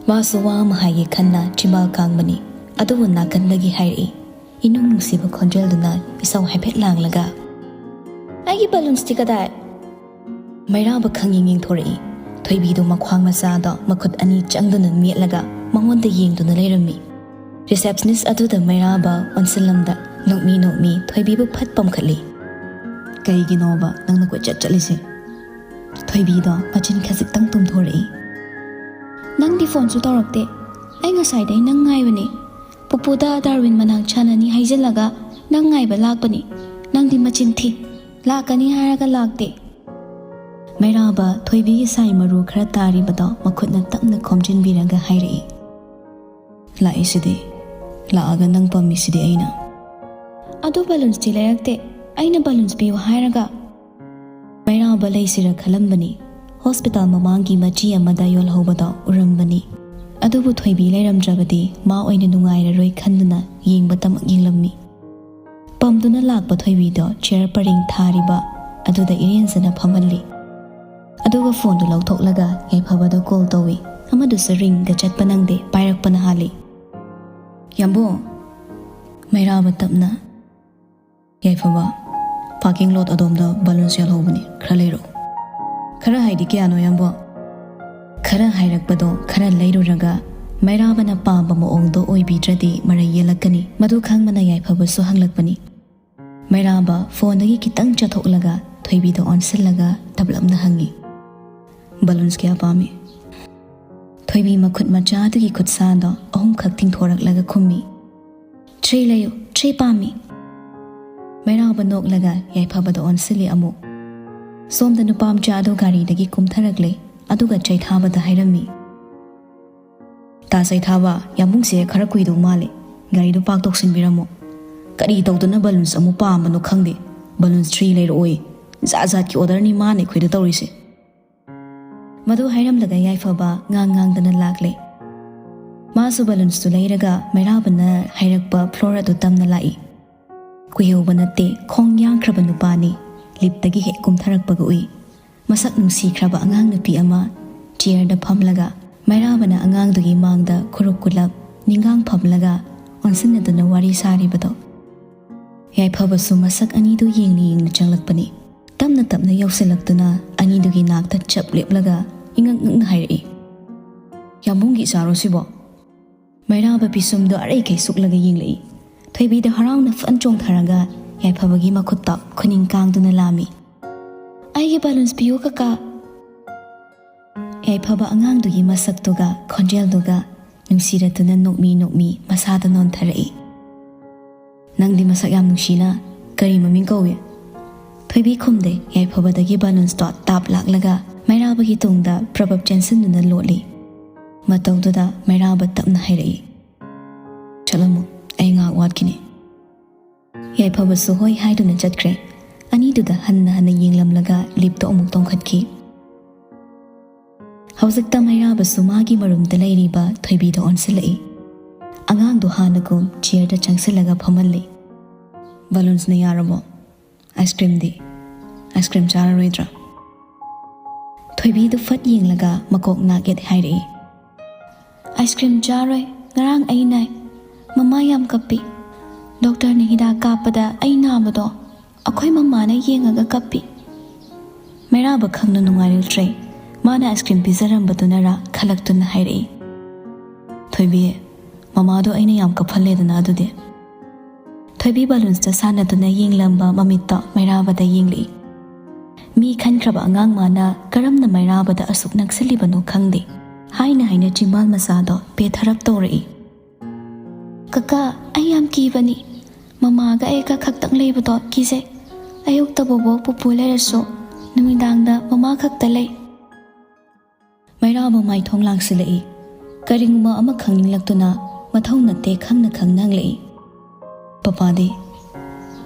ꯃꯥꯁꯨ ꯋꯥ ꯑꯃ ꯍꯥꯏꯒꯦ ꯈꯟꯅ ꯆꯤꯝꯕꯥꯜ ꯀꯥꯡꯕꯅꯤ꯫ ꯑꯗꯨꯕꯨ ꯅꯥꯀꯟꯗꯒꯤ ꯍꯥꯏꯔꯛꯏ, ꯏꯅꯨꯡ ꯅꯨꯡꯁꯤꯕ ꯈꯣꯟꯖꯦꯜꯗꯨꯅ ꯏꯁꯧ ꯍꯥꯏꯐꯦꯠ ꯂꯥꯡꯂꯒ, "ꯑꯩꯒꯤ balloonsꯇꯤ ꯀꯗꯥꯏ?" ꯃꯩꯔꯥꯕ ꯈꯪꯌꯦꯡ ꯌꯦꯡꯊꯣꯔꯛꯏ꯫ ꯊꯣꯏꯕꯤꯗꯨ ꯃꯈ꯭ꯋꯥꯡ ꯃꯆꯥꯗ ꯃꯈꯨꯠ ꯑꯅꯤ ꯆꯪꯗꯨꯅ ꯃꯦꯠꯂꯒ ꯃꯉꯣꯟꯗ ꯌꯦꯡꯗꯨꯅ ꯂꯩꯔꯝꯃꯤ꯫ Receptionist ꯑꯗꯨꯗ ꯃꯩꯔꯥꯕ ꯑꯣꯟꯁꯤꯜꯂꯝꯗ ꯅꯣꯛꯃꯤ ꯅꯣꯛꯃꯤ ꯊꯣꯏꯕꯤꯕꯨ ꯐꯠ ꯄꯝꯈꯠꯂꯤ꯫ "ꯀꯩꯒꯤꯅꯣꯕ ꯅꯪꯅ ꯀꯣꯏꯆꯠ ꯆꯠꯂꯤꯁꯦ? ꯊꯣꯏꯕꯤꯗꯣ ꯃꯆꯤꯟ ꯈꯖꯤꯛꯇꯪ ꯇꯨꯝꯊꯣꯔꯛꯏ꯫ "ꯅꯪꯗꯤ ꯐꯣꯟꯁꯨ ꯇꯧꯔꯛꯇꯦ꯫ ꯑꯩ ꯉꯁꯥꯏꯗꯩ ꯅꯪ ꯉꯥꯏꯕꯅꯦ꯫ ꯄꯨꯄꯨꯗ ꯗꯥꯔꯋꯤꯟ ꯃꯅꯥꯛ ꯁꯥꯟꯅꯅꯤ ꯍꯥꯏꯖꯤꯜꯂꯒ ꯅꯪ ꯉꯥꯏꯕ ꯂꯥꯛꯄꯅꯤ꯫ ꯅꯪꯗꯤ ꯃꯆꯤꯟ ꯊꯤ꯫ ꯂꯥꯛꯀꯅꯤ ꯍꯥꯏꯔꯒ ꯂꯥꯛꯇꯦ꯫" ꯃꯩꯔꯥꯕ ꯊꯣꯏꯕꯤꯒꯤ ꯁꯥꯏ ꯃꯔꯨ ꯈꯔ ꯇꯥꯔꯤꯕꯗꯣ ꯃꯈꯨꯠꯅ ꯇꯞꯅ ꯈꯣꯝꯖꯤꯟꯕꯤꯔꯒ ꯍꯥꯏꯔꯛꯏ꯫ "ꯂꯥꯛꯏꯁꯤꯗꯤ꯫ ꯂꯥꯛꯑꯒ ꯅꯪ ꯄꯝꯃꯤꯁꯤꯗꯤ ꯑꯩꯅ꯫" "ꯑꯗꯨ ꯕꯂꯨꯟꯁꯇꯤ ꯂꯩꯔꯛꯇꯦ꯫ ꯑꯩꯅ ꯕꯂꯨꯟꯁ ꯄꯤꯌꯨ ꯍꯥꯏꯔꯒ꯫" ꯃꯩꯔꯥꯕ ꯂꯩꯁꯤꯔ ꯈꯜꯂꯝꯕꯅꯤ꯫ ꯍꯣꯁꯄꯤꯇꯥꯜ ꯃꯃꯥꯡꯒꯤ ꯃꯆꯤ ꯑꯃꯗ ꯌꯣꯜꯍꯧꯕꯗꯣ ꯎꯔꯝꯕꯅꯤ꯫ ꯑꯗꯨꯕꯨ ꯊꯣꯏꯕꯤ ꯂꯩꯔꯝꯗ꯭ꯔꯕꯗꯤ ꯃꯥ ꯑꯣꯏꯅ ꯅꯨꯡꯉꯥꯏꯔꯔꯣꯏ ꯈꯟꯗꯨꯅ ꯌꯦꯡꯕꯇꯃꯛ ꯌꯦꯡꯂꯝꯃꯤ꯫ ꯄꯝꯗꯨꯅ ꯂꯥꯛꯄ ꯊꯣꯏꯕꯤꯗꯣ ꯆꯤꯌꯔ ꯄꯔꯦꯡ ꯊꯥꯔꯤꯕ ꯑꯗꯨꯗ ꯏꯔꯦꯟꯖꯅ ꯐꯝꯍꯜꯂꯤ꯫ ꯑꯗꯨꯒ ꯐꯣꯟꯗꯨ ꯂꯧꯊꯣꯛꯂꯒ ꯌꯥꯏꯐꯕꯗ ꯀꯣꯜ ꯇꯧꯏ꯫ ꯑꯃꯗꯨꯁꯨ ꯔꯤꯡꯒ ꯆꯠꯄ ꯅꯪꯗꯦ, ꯄꯥꯏꯔꯛꯄꯅ ꯍꯥꯜꯂꯤ꯫ "ꯌꯥꯝꯕꯨꯡ!" ꯃꯩꯔꯥꯕ ꯇꯞꯅ꯫ "ꯌꯥꯏꯐꯕ, ꯄꯥꯔꯀꯤꯡ ꯂꯣꯠ ꯑꯗꯣꯝꯗ ꯕꯂꯨꯟꯁ ꯌꯥꯜꯍꯧꯕꯅꯤ, ꯈꯔ ꯂꯩꯔꯛꯎ꯫" "ꯈꯔ ꯍꯥꯏꯗꯤ ꯀꯌꯥꯅꯣ, ꯌꯥꯝꯕꯨꯡ?" ꯈꯔ ꯍꯥꯏꯔꯛꯄꯗꯣ ꯈꯔ ꯂꯩꯔꯨꯔꯒ ꯃꯩꯔꯥꯕꯅ ꯄꯥꯝꯕ ꯃꯑꯣꯡꯗꯣ ꯑꯣꯏꯕꯤꯗ꯭ꯔꯗꯤ ꯃꯔꯩ ꯌꯦꯜꯂꯛꯀꯅꯤ꯫ ꯃꯗꯨ ꯈꯪꯕꯅ ꯌꯥꯏꯐꯕꯁꯨ ꯍꯪꯂꯛꯄꯅꯤ꯫ ꯃꯩꯔꯥꯕ ꯐꯣꯟꯗꯒꯤ ꯈꯤꯇꯪ ꯆꯠꯊꯣꯛꯂꯒ ꯊꯣꯏꯕꯤꯗ ꯑꯣꯟꯁꯤꯜꯂꯒ ꯇꯞꯂꯞꯅ ꯍꯪꯉꯤ, "ꯕꯂꯨꯟꯁ ꯀꯌꯥ ꯄꯥꯝꯃꯤ?" ꯊꯣꯏꯕꯤ ꯃꯈꯨꯠ ꯃꯆꯥꯗꯨꯒꯤ ꯈꯨꯠꯁꯥꯗꯣ ꯑꯍꯨꯝꯈꯛ ꯇꯤꯡꯊꯣꯔꯛꯂꯒ ꯈꯨꯝꯃꯤ, "ꯊ꯭ꯔꯤ ꯂꯩꯌꯨ, ꯊ꯭ꯔꯤ ꯄꯥꯝꯃꯤ꯫" ꯃꯩꯔꯥꯕ ꯅꯣꯛꯂꯒ ꯌꯥꯏꯐꯕꯗ ꯑꯣꯟꯁꯤꯜꯂꯤ ꯑꯃꯨꯛ꯫ ꯁꯣꯝꯗ ꯅꯨꯄꯥ ꯃꯆꯥ ꯑꯗꯨ ꯒꯥꯔꯤꯗꯒꯤ ꯀꯨꯝꯊꯔꯛꯂꯦ, ꯑꯗꯨꯒ ꯆꯩꯊꯥꯕꯗ ꯍꯥꯏꯔꯝꯃꯤ, "ꯇꯥ ꯆꯩꯊꯥꯕ, ꯌꯥꯝꯕꯨꯡꯁꯦ ꯈꯔ ꯀꯨꯏꯗꯧ ꯃꯥꯜꯂꯦ, ꯒꯥꯔꯤꯗꯨ ꯄꯥꯔꯛ ꯇꯧꯁꯤꯟꯕꯤꯔꯝꯃꯣ꯫ ꯀꯔꯤ ꯇꯧꯗꯅ ꯕꯂꯨꯟꯁ ꯑꯃꯨꯛ ꯄꯥꯝꯕꯅꯣ ꯈꯪꯗꯦ꯫ Balloons three ꯂꯩꯔꯛꯑꯣꯏ꯫ ꯖꯥꯠ ꯖꯥꯠꯀꯤ ꯑꯣꯔꯗꯔꯅꯤ ꯃꯥꯅ ꯑꯩꯈꯣꯏꯗ ꯇꯧꯔꯤꯁꯦ꯫" ꯃꯗꯨ ꯍꯥꯏꯔꯝꯂꯒ ꯌꯥꯏꯐꯕ ꯉꯥꯡ ꯉꯥꯡꯗꯅ ꯂꯥꯛꯂꯦ꯫ ꯃꯥꯁꯨ ꯕꯂꯨꯟꯁꯇꯨ ꯂꯩꯔꯒ ꯃꯩꯔꯥꯕꯅ ꯍꯥꯏꯔꯛꯄ ꯐ꯭ꯂꯣꯔ ꯑꯗꯨ ꯇꯝꯅ ꯂꯥꯛꯏ꯫ ꯀꯨꯏꯍꯧꯕ ꯅꯠꯇꯦ, ꯈꯣꯡ ꯌꯥꯡꯈ꯭ꯔꯕ ꯅꯨꯄꯥꯅꯤ꯫ ꯂꯤꯞꯇꯒꯤ ꯍꯦꯛ ꯀꯨꯝꯊꯔꯛꯄꯒ ꯎꯏ꯫ ꯃꯁꯛ ꯅꯨꯡꯁꯤꯈ꯭ꯔꯕ ꯑꯉꯥꯡ ꯅꯨꯄꯤ ꯑꯃ ꯆꯤꯌꯔꯗ ꯐꯝꯂꯒ ꯃꯩꯔꯥꯕꯅ ꯑꯉꯥꯡꯗꯨꯒꯤ ꯃꯥꯡꯗ ꯈꯨꯔꯨꯞ ꯀꯨꯂꯞ ꯅꯤꯡꯒꯥꯡ ꯐꯝꯂꯒ ꯑꯣꯟꯁꯤꯟꯅꯗꯨꯅ ꯋꯥꯔꯤ ꯁꯥꯔꯤꯕꯗꯣ꯫ ꯌꯥꯏꯐꯕꯁꯨ ꯃꯁꯛ ꯑꯅꯤꯗꯨ ꯌꯦꯡꯅ ꯌꯦꯡꯅ ꯆꯪꯂꯛꯄꯅꯤ꯫ ꯇꯞꯅ ꯇꯞꯅ ꯌꯧꯁꯤꯜꯂꯛꯇꯨꯅ ꯑꯅꯤꯗꯨꯒꯤ ꯅꯥꯛꯇ ꯆꯞ ꯂꯦꯞꯂꯒ ꯏꯉꯛ ꯉꯛꯅ ꯍꯥꯏꯔꯛꯏ, "ꯌꯥꯝꯕꯨꯡꯒꯤ ꯏꯆꯥꯔꯣ ꯁꯤꯕꯣ?" ꯃꯩꯔꯥꯕ ꯄꯤꯁꯨꯝꯗꯣ ꯑꯔꯩꯈꯩ ꯁꯨꯛꯂꯒ ꯌꯦꯡꯂꯛꯏ꯫ ꯊꯣꯏꯕꯤꯗ ꯍꯔꯥꯎꯅ ꯐꯟ ꯆꯣꯡꯊꯔꯒ ꯌꯥꯏꯐꯕꯒꯤ ꯃꯈꯨꯠꯇ ꯈꯨꯅꯤꯡ ꯀꯥꯡꯗꯨꯅ ꯂꯥꯝꯃꯤ꯫ "ꯑꯩꯒꯤ ꯕꯂꯨꯟꯁ ꯄꯤꯌꯨ ꯀꯀꯥ, ꯌꯥꯏꯐꯕ ꯑꯉꯥꯡꯗꯨꯒꯤ ꯃꯁꯛꯇꯨꯒ ꯈꯣꯟꯖꯦꯜꯗꯨꯒ ꯅꯨꯡꯁꯤꯔꯗꯨꯅ ꯅꯣꯛꯃꯤ ꯅꯣꯛꯃꯤ ꯃꯁꯥꯗ ꯅꯣꯟꯊꯔꯛꯏ꯫ "ꯅꯪꯗꯤ ꯃꯁꯛ ꯌꯥꯝ ꯅꯨꯡꯁꯤꯅ꯫ ꯀꯔꯤ ꯃꯃꯤꯡ ꯀꯧꯏ?" ꯊꯣꯏꯕꯤ ꯈꯨꯝꯗꯦ꯫ ꯌꯥꯏꯐꯕꯗꯒꯤ ꯕꯥꯂꯨꯟꯁꯇꯣ ꯇꯥꯞ ꯂꯥꯛꯂꯒ ꯃꯩꯔꯥꯕꯒꯤ ꯇꯨꯡꯗ ꯄ꯭ꯔꯕꯞ ꯆꯦꯟꯁꯤꯟꯗꯨꯅ ꯂꯣꯠꯂꯤ꯫ ꯃꯇꯧꯗꯨꯗ ꯃꯩꯔꯥꯕ ꯇꯞꯅ ꯍꯥꯏꯔꯛꯏ, "ꯆꯠꯂꯝꯃꯣ, ꯑꯩ ꯉꯥꯏꯍꯥꯛ ꯋꯥꯠꯈꯤꯅꯤ"꯫ ꯌꯥꯏꯐꯕꯁꯨ ꯍꯣꯏ ꯍꯥꯏꯗꯨꯅ ꯆꯠꯈ꯭ꯔꯦ꯫ ꯑꯅꯤꯗꯨꯗ ꯍꯟꯅ ꯍꯟꯅ ꯌꯦꯡꯂꯝꯂꯒ ꯂꯤꯞꯇꯣ ꯑꯃꯨꯛ ꯇꯣꯡꯈꯠꯈꯤ꯫ ꯍꯧꯖꯤꯛꯇ ꯃꯩꯔꯥꯕꯁꯨ ꯃꯥꯒꯤ ꯃꯔꯨꯝꯗ ꯂꯩꯔꯤꯕ ꯊꯣꯏꯕꯤꯗ ꯑꯣꯟꯁꯤꯜꯂꯛꯏ꯫ ꯑꯉꯥꯡꯗꯨ ꯍꯥꯟꯅꯒꯨꯝ ꯆꯤꯌꯔꯗ ꯆꯪꯁꯤꯜꯂꯒ ꯐꯝꯍꯜꯂꯤ꯫ "ꯕꯥꯂꯨꯟꯁꯅ ꯌꯥꯔꯕꯣ? ꯑꯥꯏꯁ ꯀ꯭ꯔꯤꯝꯗꯤ? ꯑꯥꯏꯁ ꯀ꯭ꯔꯤꯝ ꯆꯥꯔꯔꯣꯏꯗ꯭ꯔꯥ?" ꯊꯣꯏꯕꯤꯗꯨ ꯐꯠ ꯌꯦꯡꯂꯒ ꯃꯀꯣꯛ ꯅꯥꯛ ꯌꯦꯠ ꯍꯥꯏꯔꯛꯏ, "ꯑꯥꯏꯁ ꯀ꯭ꯔꯤꯝ ꯆꯥꯔꯣꯏ, ꯉꯔꯥꯡ ꯑꯩ ꯅꯥꯏ꯫ ꯃꯃꯥ ꯌꯥꯝ ꯀꯞꯄꯤ꯫ ꯗꯣꯛꯇꯔꯅ ꯍꯤꯗꯥꯛ ꯀꯥꯞꯄꯗ ꯑꯩ ꯅꯥꯕꯗꯣ ꯑꯩꯈꯣꯏ ꯃꯃꯥꯅ ꯌꯦꯡꯉꯒ ꯀꯞꯄꯤ"꯫ ꯃꯩꯔꯥꯕ ꯈꯪꯅ ꯅꯨꯡꯉꯥꯏꯔꯛꯇ꯭ꯔꯦ꯫ ꯃꯥꯅ ꯑꯥꯏꯁ ꯀ꯭ꯔꯤꯝ ꯄꯤꯖꯔꯝꯕꯗꯨꯅꯔꯥ ꯈꯜꯂꯛꯇꯨꯅ ꯍꯥꯏꯔꯛꯏ, "ꯊꯣꯏꯕꯤ, ꯃꯃꯥꯗꯣ ꯑꯩꯅ ꯌꯥꯝ ꯀꯞꯍꯜꯂꯦꯗꯅ ꯑꯗꯨꯗꯤ?" ꯊꯣꯏꯕꯤ ꯕꯥꯂꯨꯟꯁꯇ ꯁꯥꯟꯅꯗꯨꯅ ꯌꯦꯡꯂꯝꯕ ꯃꯃꯤꯠꯇꯣ ꯃꯩꯔꯥꯕꯗ ꯌꯦꯡꯂꯛꯏ꯫ ꯃꯤ ꯈꯟꯈ꯭ꯔꯕ ꯑꯉꯥꯡ ꯃꯥꯅ ꯀꯔꯝꯅ ꯃꯩꯔꯥꯕꯗ ꯑꯁꯨꯛ ꯅꯛꯁꯤꯜꯂꯤꯕꯅꯣ ꯈꯪꯗꯦ꯫ ꯍꯥꯏꯅ ꯍꯥꯏꯅ ꯆꯤꯝꯕꯥꯜ ꯃꯆꯥꯗꯣ ꯄꯦꯊꯔꯞ ꯇꯧꯔꯛꯏ꯫ "ꯀꯀꯥ, ꯑꯩ ꯌꯥꯝ ꯀꯤꯕꯅꯤ꯫ ꯃꯃꯥꯒ ꯑꯩꯒ ꯈꯛꯇꯪ ꯂꯩꯕꯗꯣ ꯀꯤꯖꯩ꯫ ꯑꯌꯨꯛꯇ ꯕꯣꯕꯣꯛ ꯄꯨꯄꯨ ꯂꯩꯔꯁꯨ ꯅꯨꯃꯤꯗꯥꯡꯗ ꯃꯃꯥ ꯈꯛꯇ ꯂꯩ"꯫ ꯃꯩꯔꯥꯕ ꯃꯥꯏꯊꯣꯡ ꯂꯥꯡꯁꯤꯜꯂꯛꯏ꯫ ꯀꯔꯤꯒꯨꯝꯕ ꯑꯃ ꯈꯪꯅꯤꯡꯂꯛꯇꯨꯅ ꯃꯊꯧ ꯅꯠꯇꯦ ꯈꯪꯅ ꯈꯪꯅ ꯍꯪꯂꯛꯏ, "ꯄꯄꯥꯗꯤ?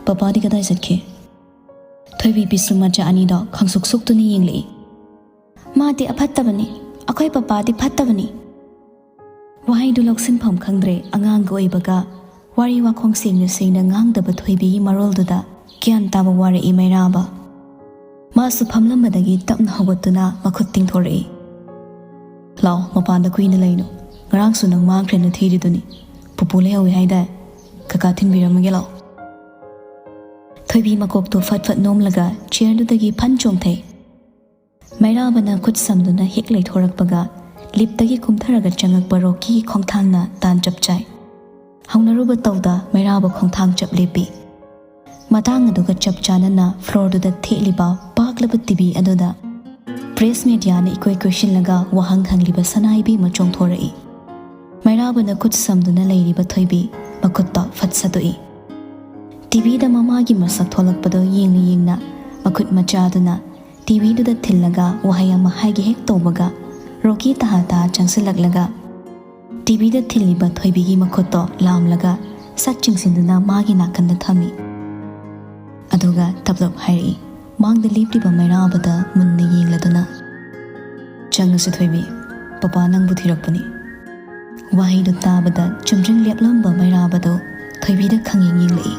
ꯄꯄꯥꯗꯤ ꯀꯗꯥꯏ ꯆꯠꯈꯤ?" ꯊꯣꯏꯕꯤ ꯄꯤꯁꯨꯝ ꯃꯆꯥ ꯑꯅꯤꯗꯣ ꯈꯪꯁꯨꯛ ꯁꯨꯛꯇꯨꯅ ꯌꯦꯡꯂꯛꯏ꯫ "ꯃꯥꯗꯤ ꯑꯐꯠꯇꯕꯅꯤ꯫ ꯑꯩꯈꯣꯏ ꯄꯄꯥꯗꯤ ꯐꯠꯇꯕꯅꯤ"꯫ ꯋꯥꯍꯩꯗꯨ ꯂꯧꯁꯤꯟꯐꯝ ꯈꯪꯗ꯭ꯔꯦ꯫ ꯑꯉꯥꯡꯒ ꯑꯣꯏꯕꯒ ꯋꯥꯔꯤ ꯋꯥꯈꯣꯡ ꯁꯦꯡꯅ ꯁꯦꯡꯅ ꯉꯥꯡꯗꯕ ꯊꯣꯏꯕꯤꯒꯤ ꯃꯔꯣꯜꯗꯨꯗ ꯒ꯭ꯌꯥꯟ ꯇꯥꯕ ꯋꯥꯔꯛꯏ ꯃꯩꯔꯥꯕ꯫ ꯃꯥꯁꯨ ꯐꯝꯂꯝꯕꯗꯒꯤ ꯇꯞꯅ ꯍꯧꯒꯠꯇꯨꯅ ꯃꯈꯨꯠ ꯇꯤꯡꯊꯣꯔꯛꯏ꯫ "ꯂꯥꯛꯑꯣ, ꯃꯄꯥꯟꯗ ꯀꯨꯏꯅ ꯂꯩꯅꯨ꯫ ꯉꯔꯥꯡꯁꯨ ꯅꯪ ꯃꯥꯡꯈ꯭ꯔꯦꯅ ꯊꯤꯔꯤꯗꯨꯅꯤ꯫ ꯄꯨꯄꯨ ꯂꯩꯍꯧꯋꯤ ꯍꯥꯏꯗꯥꯏ? ꯀꯀꯥ ꯊꯤꯟꯕꯤꯔꯝꯃꯒꯦ, ꯂꯥꯛꯑꯣ"꯫ ꯊꯣꯏꯕꯤ ꯃꯀꯣꯛꯇꯨ ꯐꯠ ꯐꯠ ꯅꯣꯝꯂꯒ ꯆꯤꯌꯔꯗꯨꯗꯒꯤ ꯐꯟ ꯆꯣꯡꯊꯩ꯫ ꯃꯩꯔꯥꯕꯅ ꯈꯨꯠ ꯁꯝꯗꯨꯅ ꯍꯦꯛ ꯂꯩꯊꯣꯔꯛꯄꯒ ꯂꯤꯞꯇꯒꯤ ꯀꯨꯝꯊꯔꯒ ꯆꯪꯉꯛꯄ ꯔꯣꯀꯤꯒꯤ ꯈꯣꯡꯊꯥꯡꯅ ꯇꯥꯟ ꯆꯞ ꯆꯥꯏ꯫ ꯍꯧꯅꯔꯨꯕ ꯇꯧꯗ ꯃꯩꯔꯥꯕ ꯈꯣꯡꯊꯥꯡ ꯆꯞ ꯂꯦꯞꯄꯤ꯫ ꯃꯇꯥꯡ ꯑꯗꯨꯒ ꯆꯞ ꯆꯥꯅꯅ ꯐ꯭ꯂꯣꯔꯗꯨꯗ ꯊꯦꯠꯂꯤꯕ ꯄꯥꯛꯂꯕ ꯇꯤꯚꯤ ꯑꯗꯨꯗ ꯄ꯭ꯔꯦꯁ ꯃꯦꯗꯤꯌꯥꯅ ꯏꯀꯣꯏ ꯀꯣꯏꯁꯤꯜꯂꯒ ꯋꯥꯍꯪ ꯍꯪꯂꯤꯕ ꯁꯅꯥ ꯏꯕꯦꯝꯃ ꯆꯣꯡꯊꯣꯔꯛꯏ꯫ ꯃꯩꯔꯥꯕꯅ ꯈꯨꯠ ꯁꯝꯗꯨꯅ ꯂꯩꯔꯤꯕ ꯊꯣꯏꯕꯤ ꯃꯈꯨꯠꯇꯣ ꯐꯠ ꯁꯠꯇꯣꯛꯏ꯫ ꯇꯤꯚꯤꯗ ꯃꯃꯥꯒꯤ ꯃꯁꯛ ꯊꯣꯛꯂꯛꯄꯗꯣ ꯌꯦꯡꯅ ꯌꯦꯡꯅ ꯃꯈꯨꯠ ꯃꯆꯥꯗꯨꯅ ꯇꯤꯚꯤꯗꯨꯗ ꯊꯤꯜꯂꯒ ꯋꯥꯍꯩ ꯑꯃ ꯍꯥꯏꯒꯦ ꯍꯦꯛ ꯇꯧꯕꯒ ꯔꯣꯀꯤ ꯇꯍꯥ ꯇꯍꯥ ꯆꯪꯁꯤꯜꯂꯛꯂꯒ ꯇꯤꯚꯤꯗ ꯊꯤꯜꯂꯤꯕ ꯊꯣꯏꯕꯤꯒꯤ ꯃꯈꯨꯠꯇꯣ ꯂꯥꯝꯂꯒ ꯁꯠ ꯆꯤꯡꯁꯤꯟꯗꯨꯅ ꯃꯥꯒꯤ ꯅꯥꯀꯟꯗ ꯊꯝꯃꯤ꯫ ꯑꯗꯨꯒ ꯇꯞꯂꯞ ꯍꯥꯏꯔꯛꯏ, ꯃꯥꯡꯗ ꯂꯦꯞꯂꯤꯕ ꯃꯩꯔꯥꯕꯗ ꯃꯨꯟꯅ ꯌꯦꯡꯂꯗꯨꯅ, "ꯆꯪꯉꯁꯤ ꯊꯣꯏꯕꯤ, ꯄꯄꯥ ꯅꯪꯕꯨ ꯊꯤꯔꯛꯄꯅꯤ꯫" ꯋꯥꯍꯩꯗꯨ ꯇꯥꯕꯗ ꯆꯨꯝꯗ꯭ꯔꯤꯡ ꯂꯦꯞꯂꯝꯕ ꯃꯩꯔꯥꯕꯗꯨ ꯊꯣꯏꯕꯤꯗ ꯈꯪꯌꯦꯡ ꯌꯦꯡꯂꯛꯏ꯫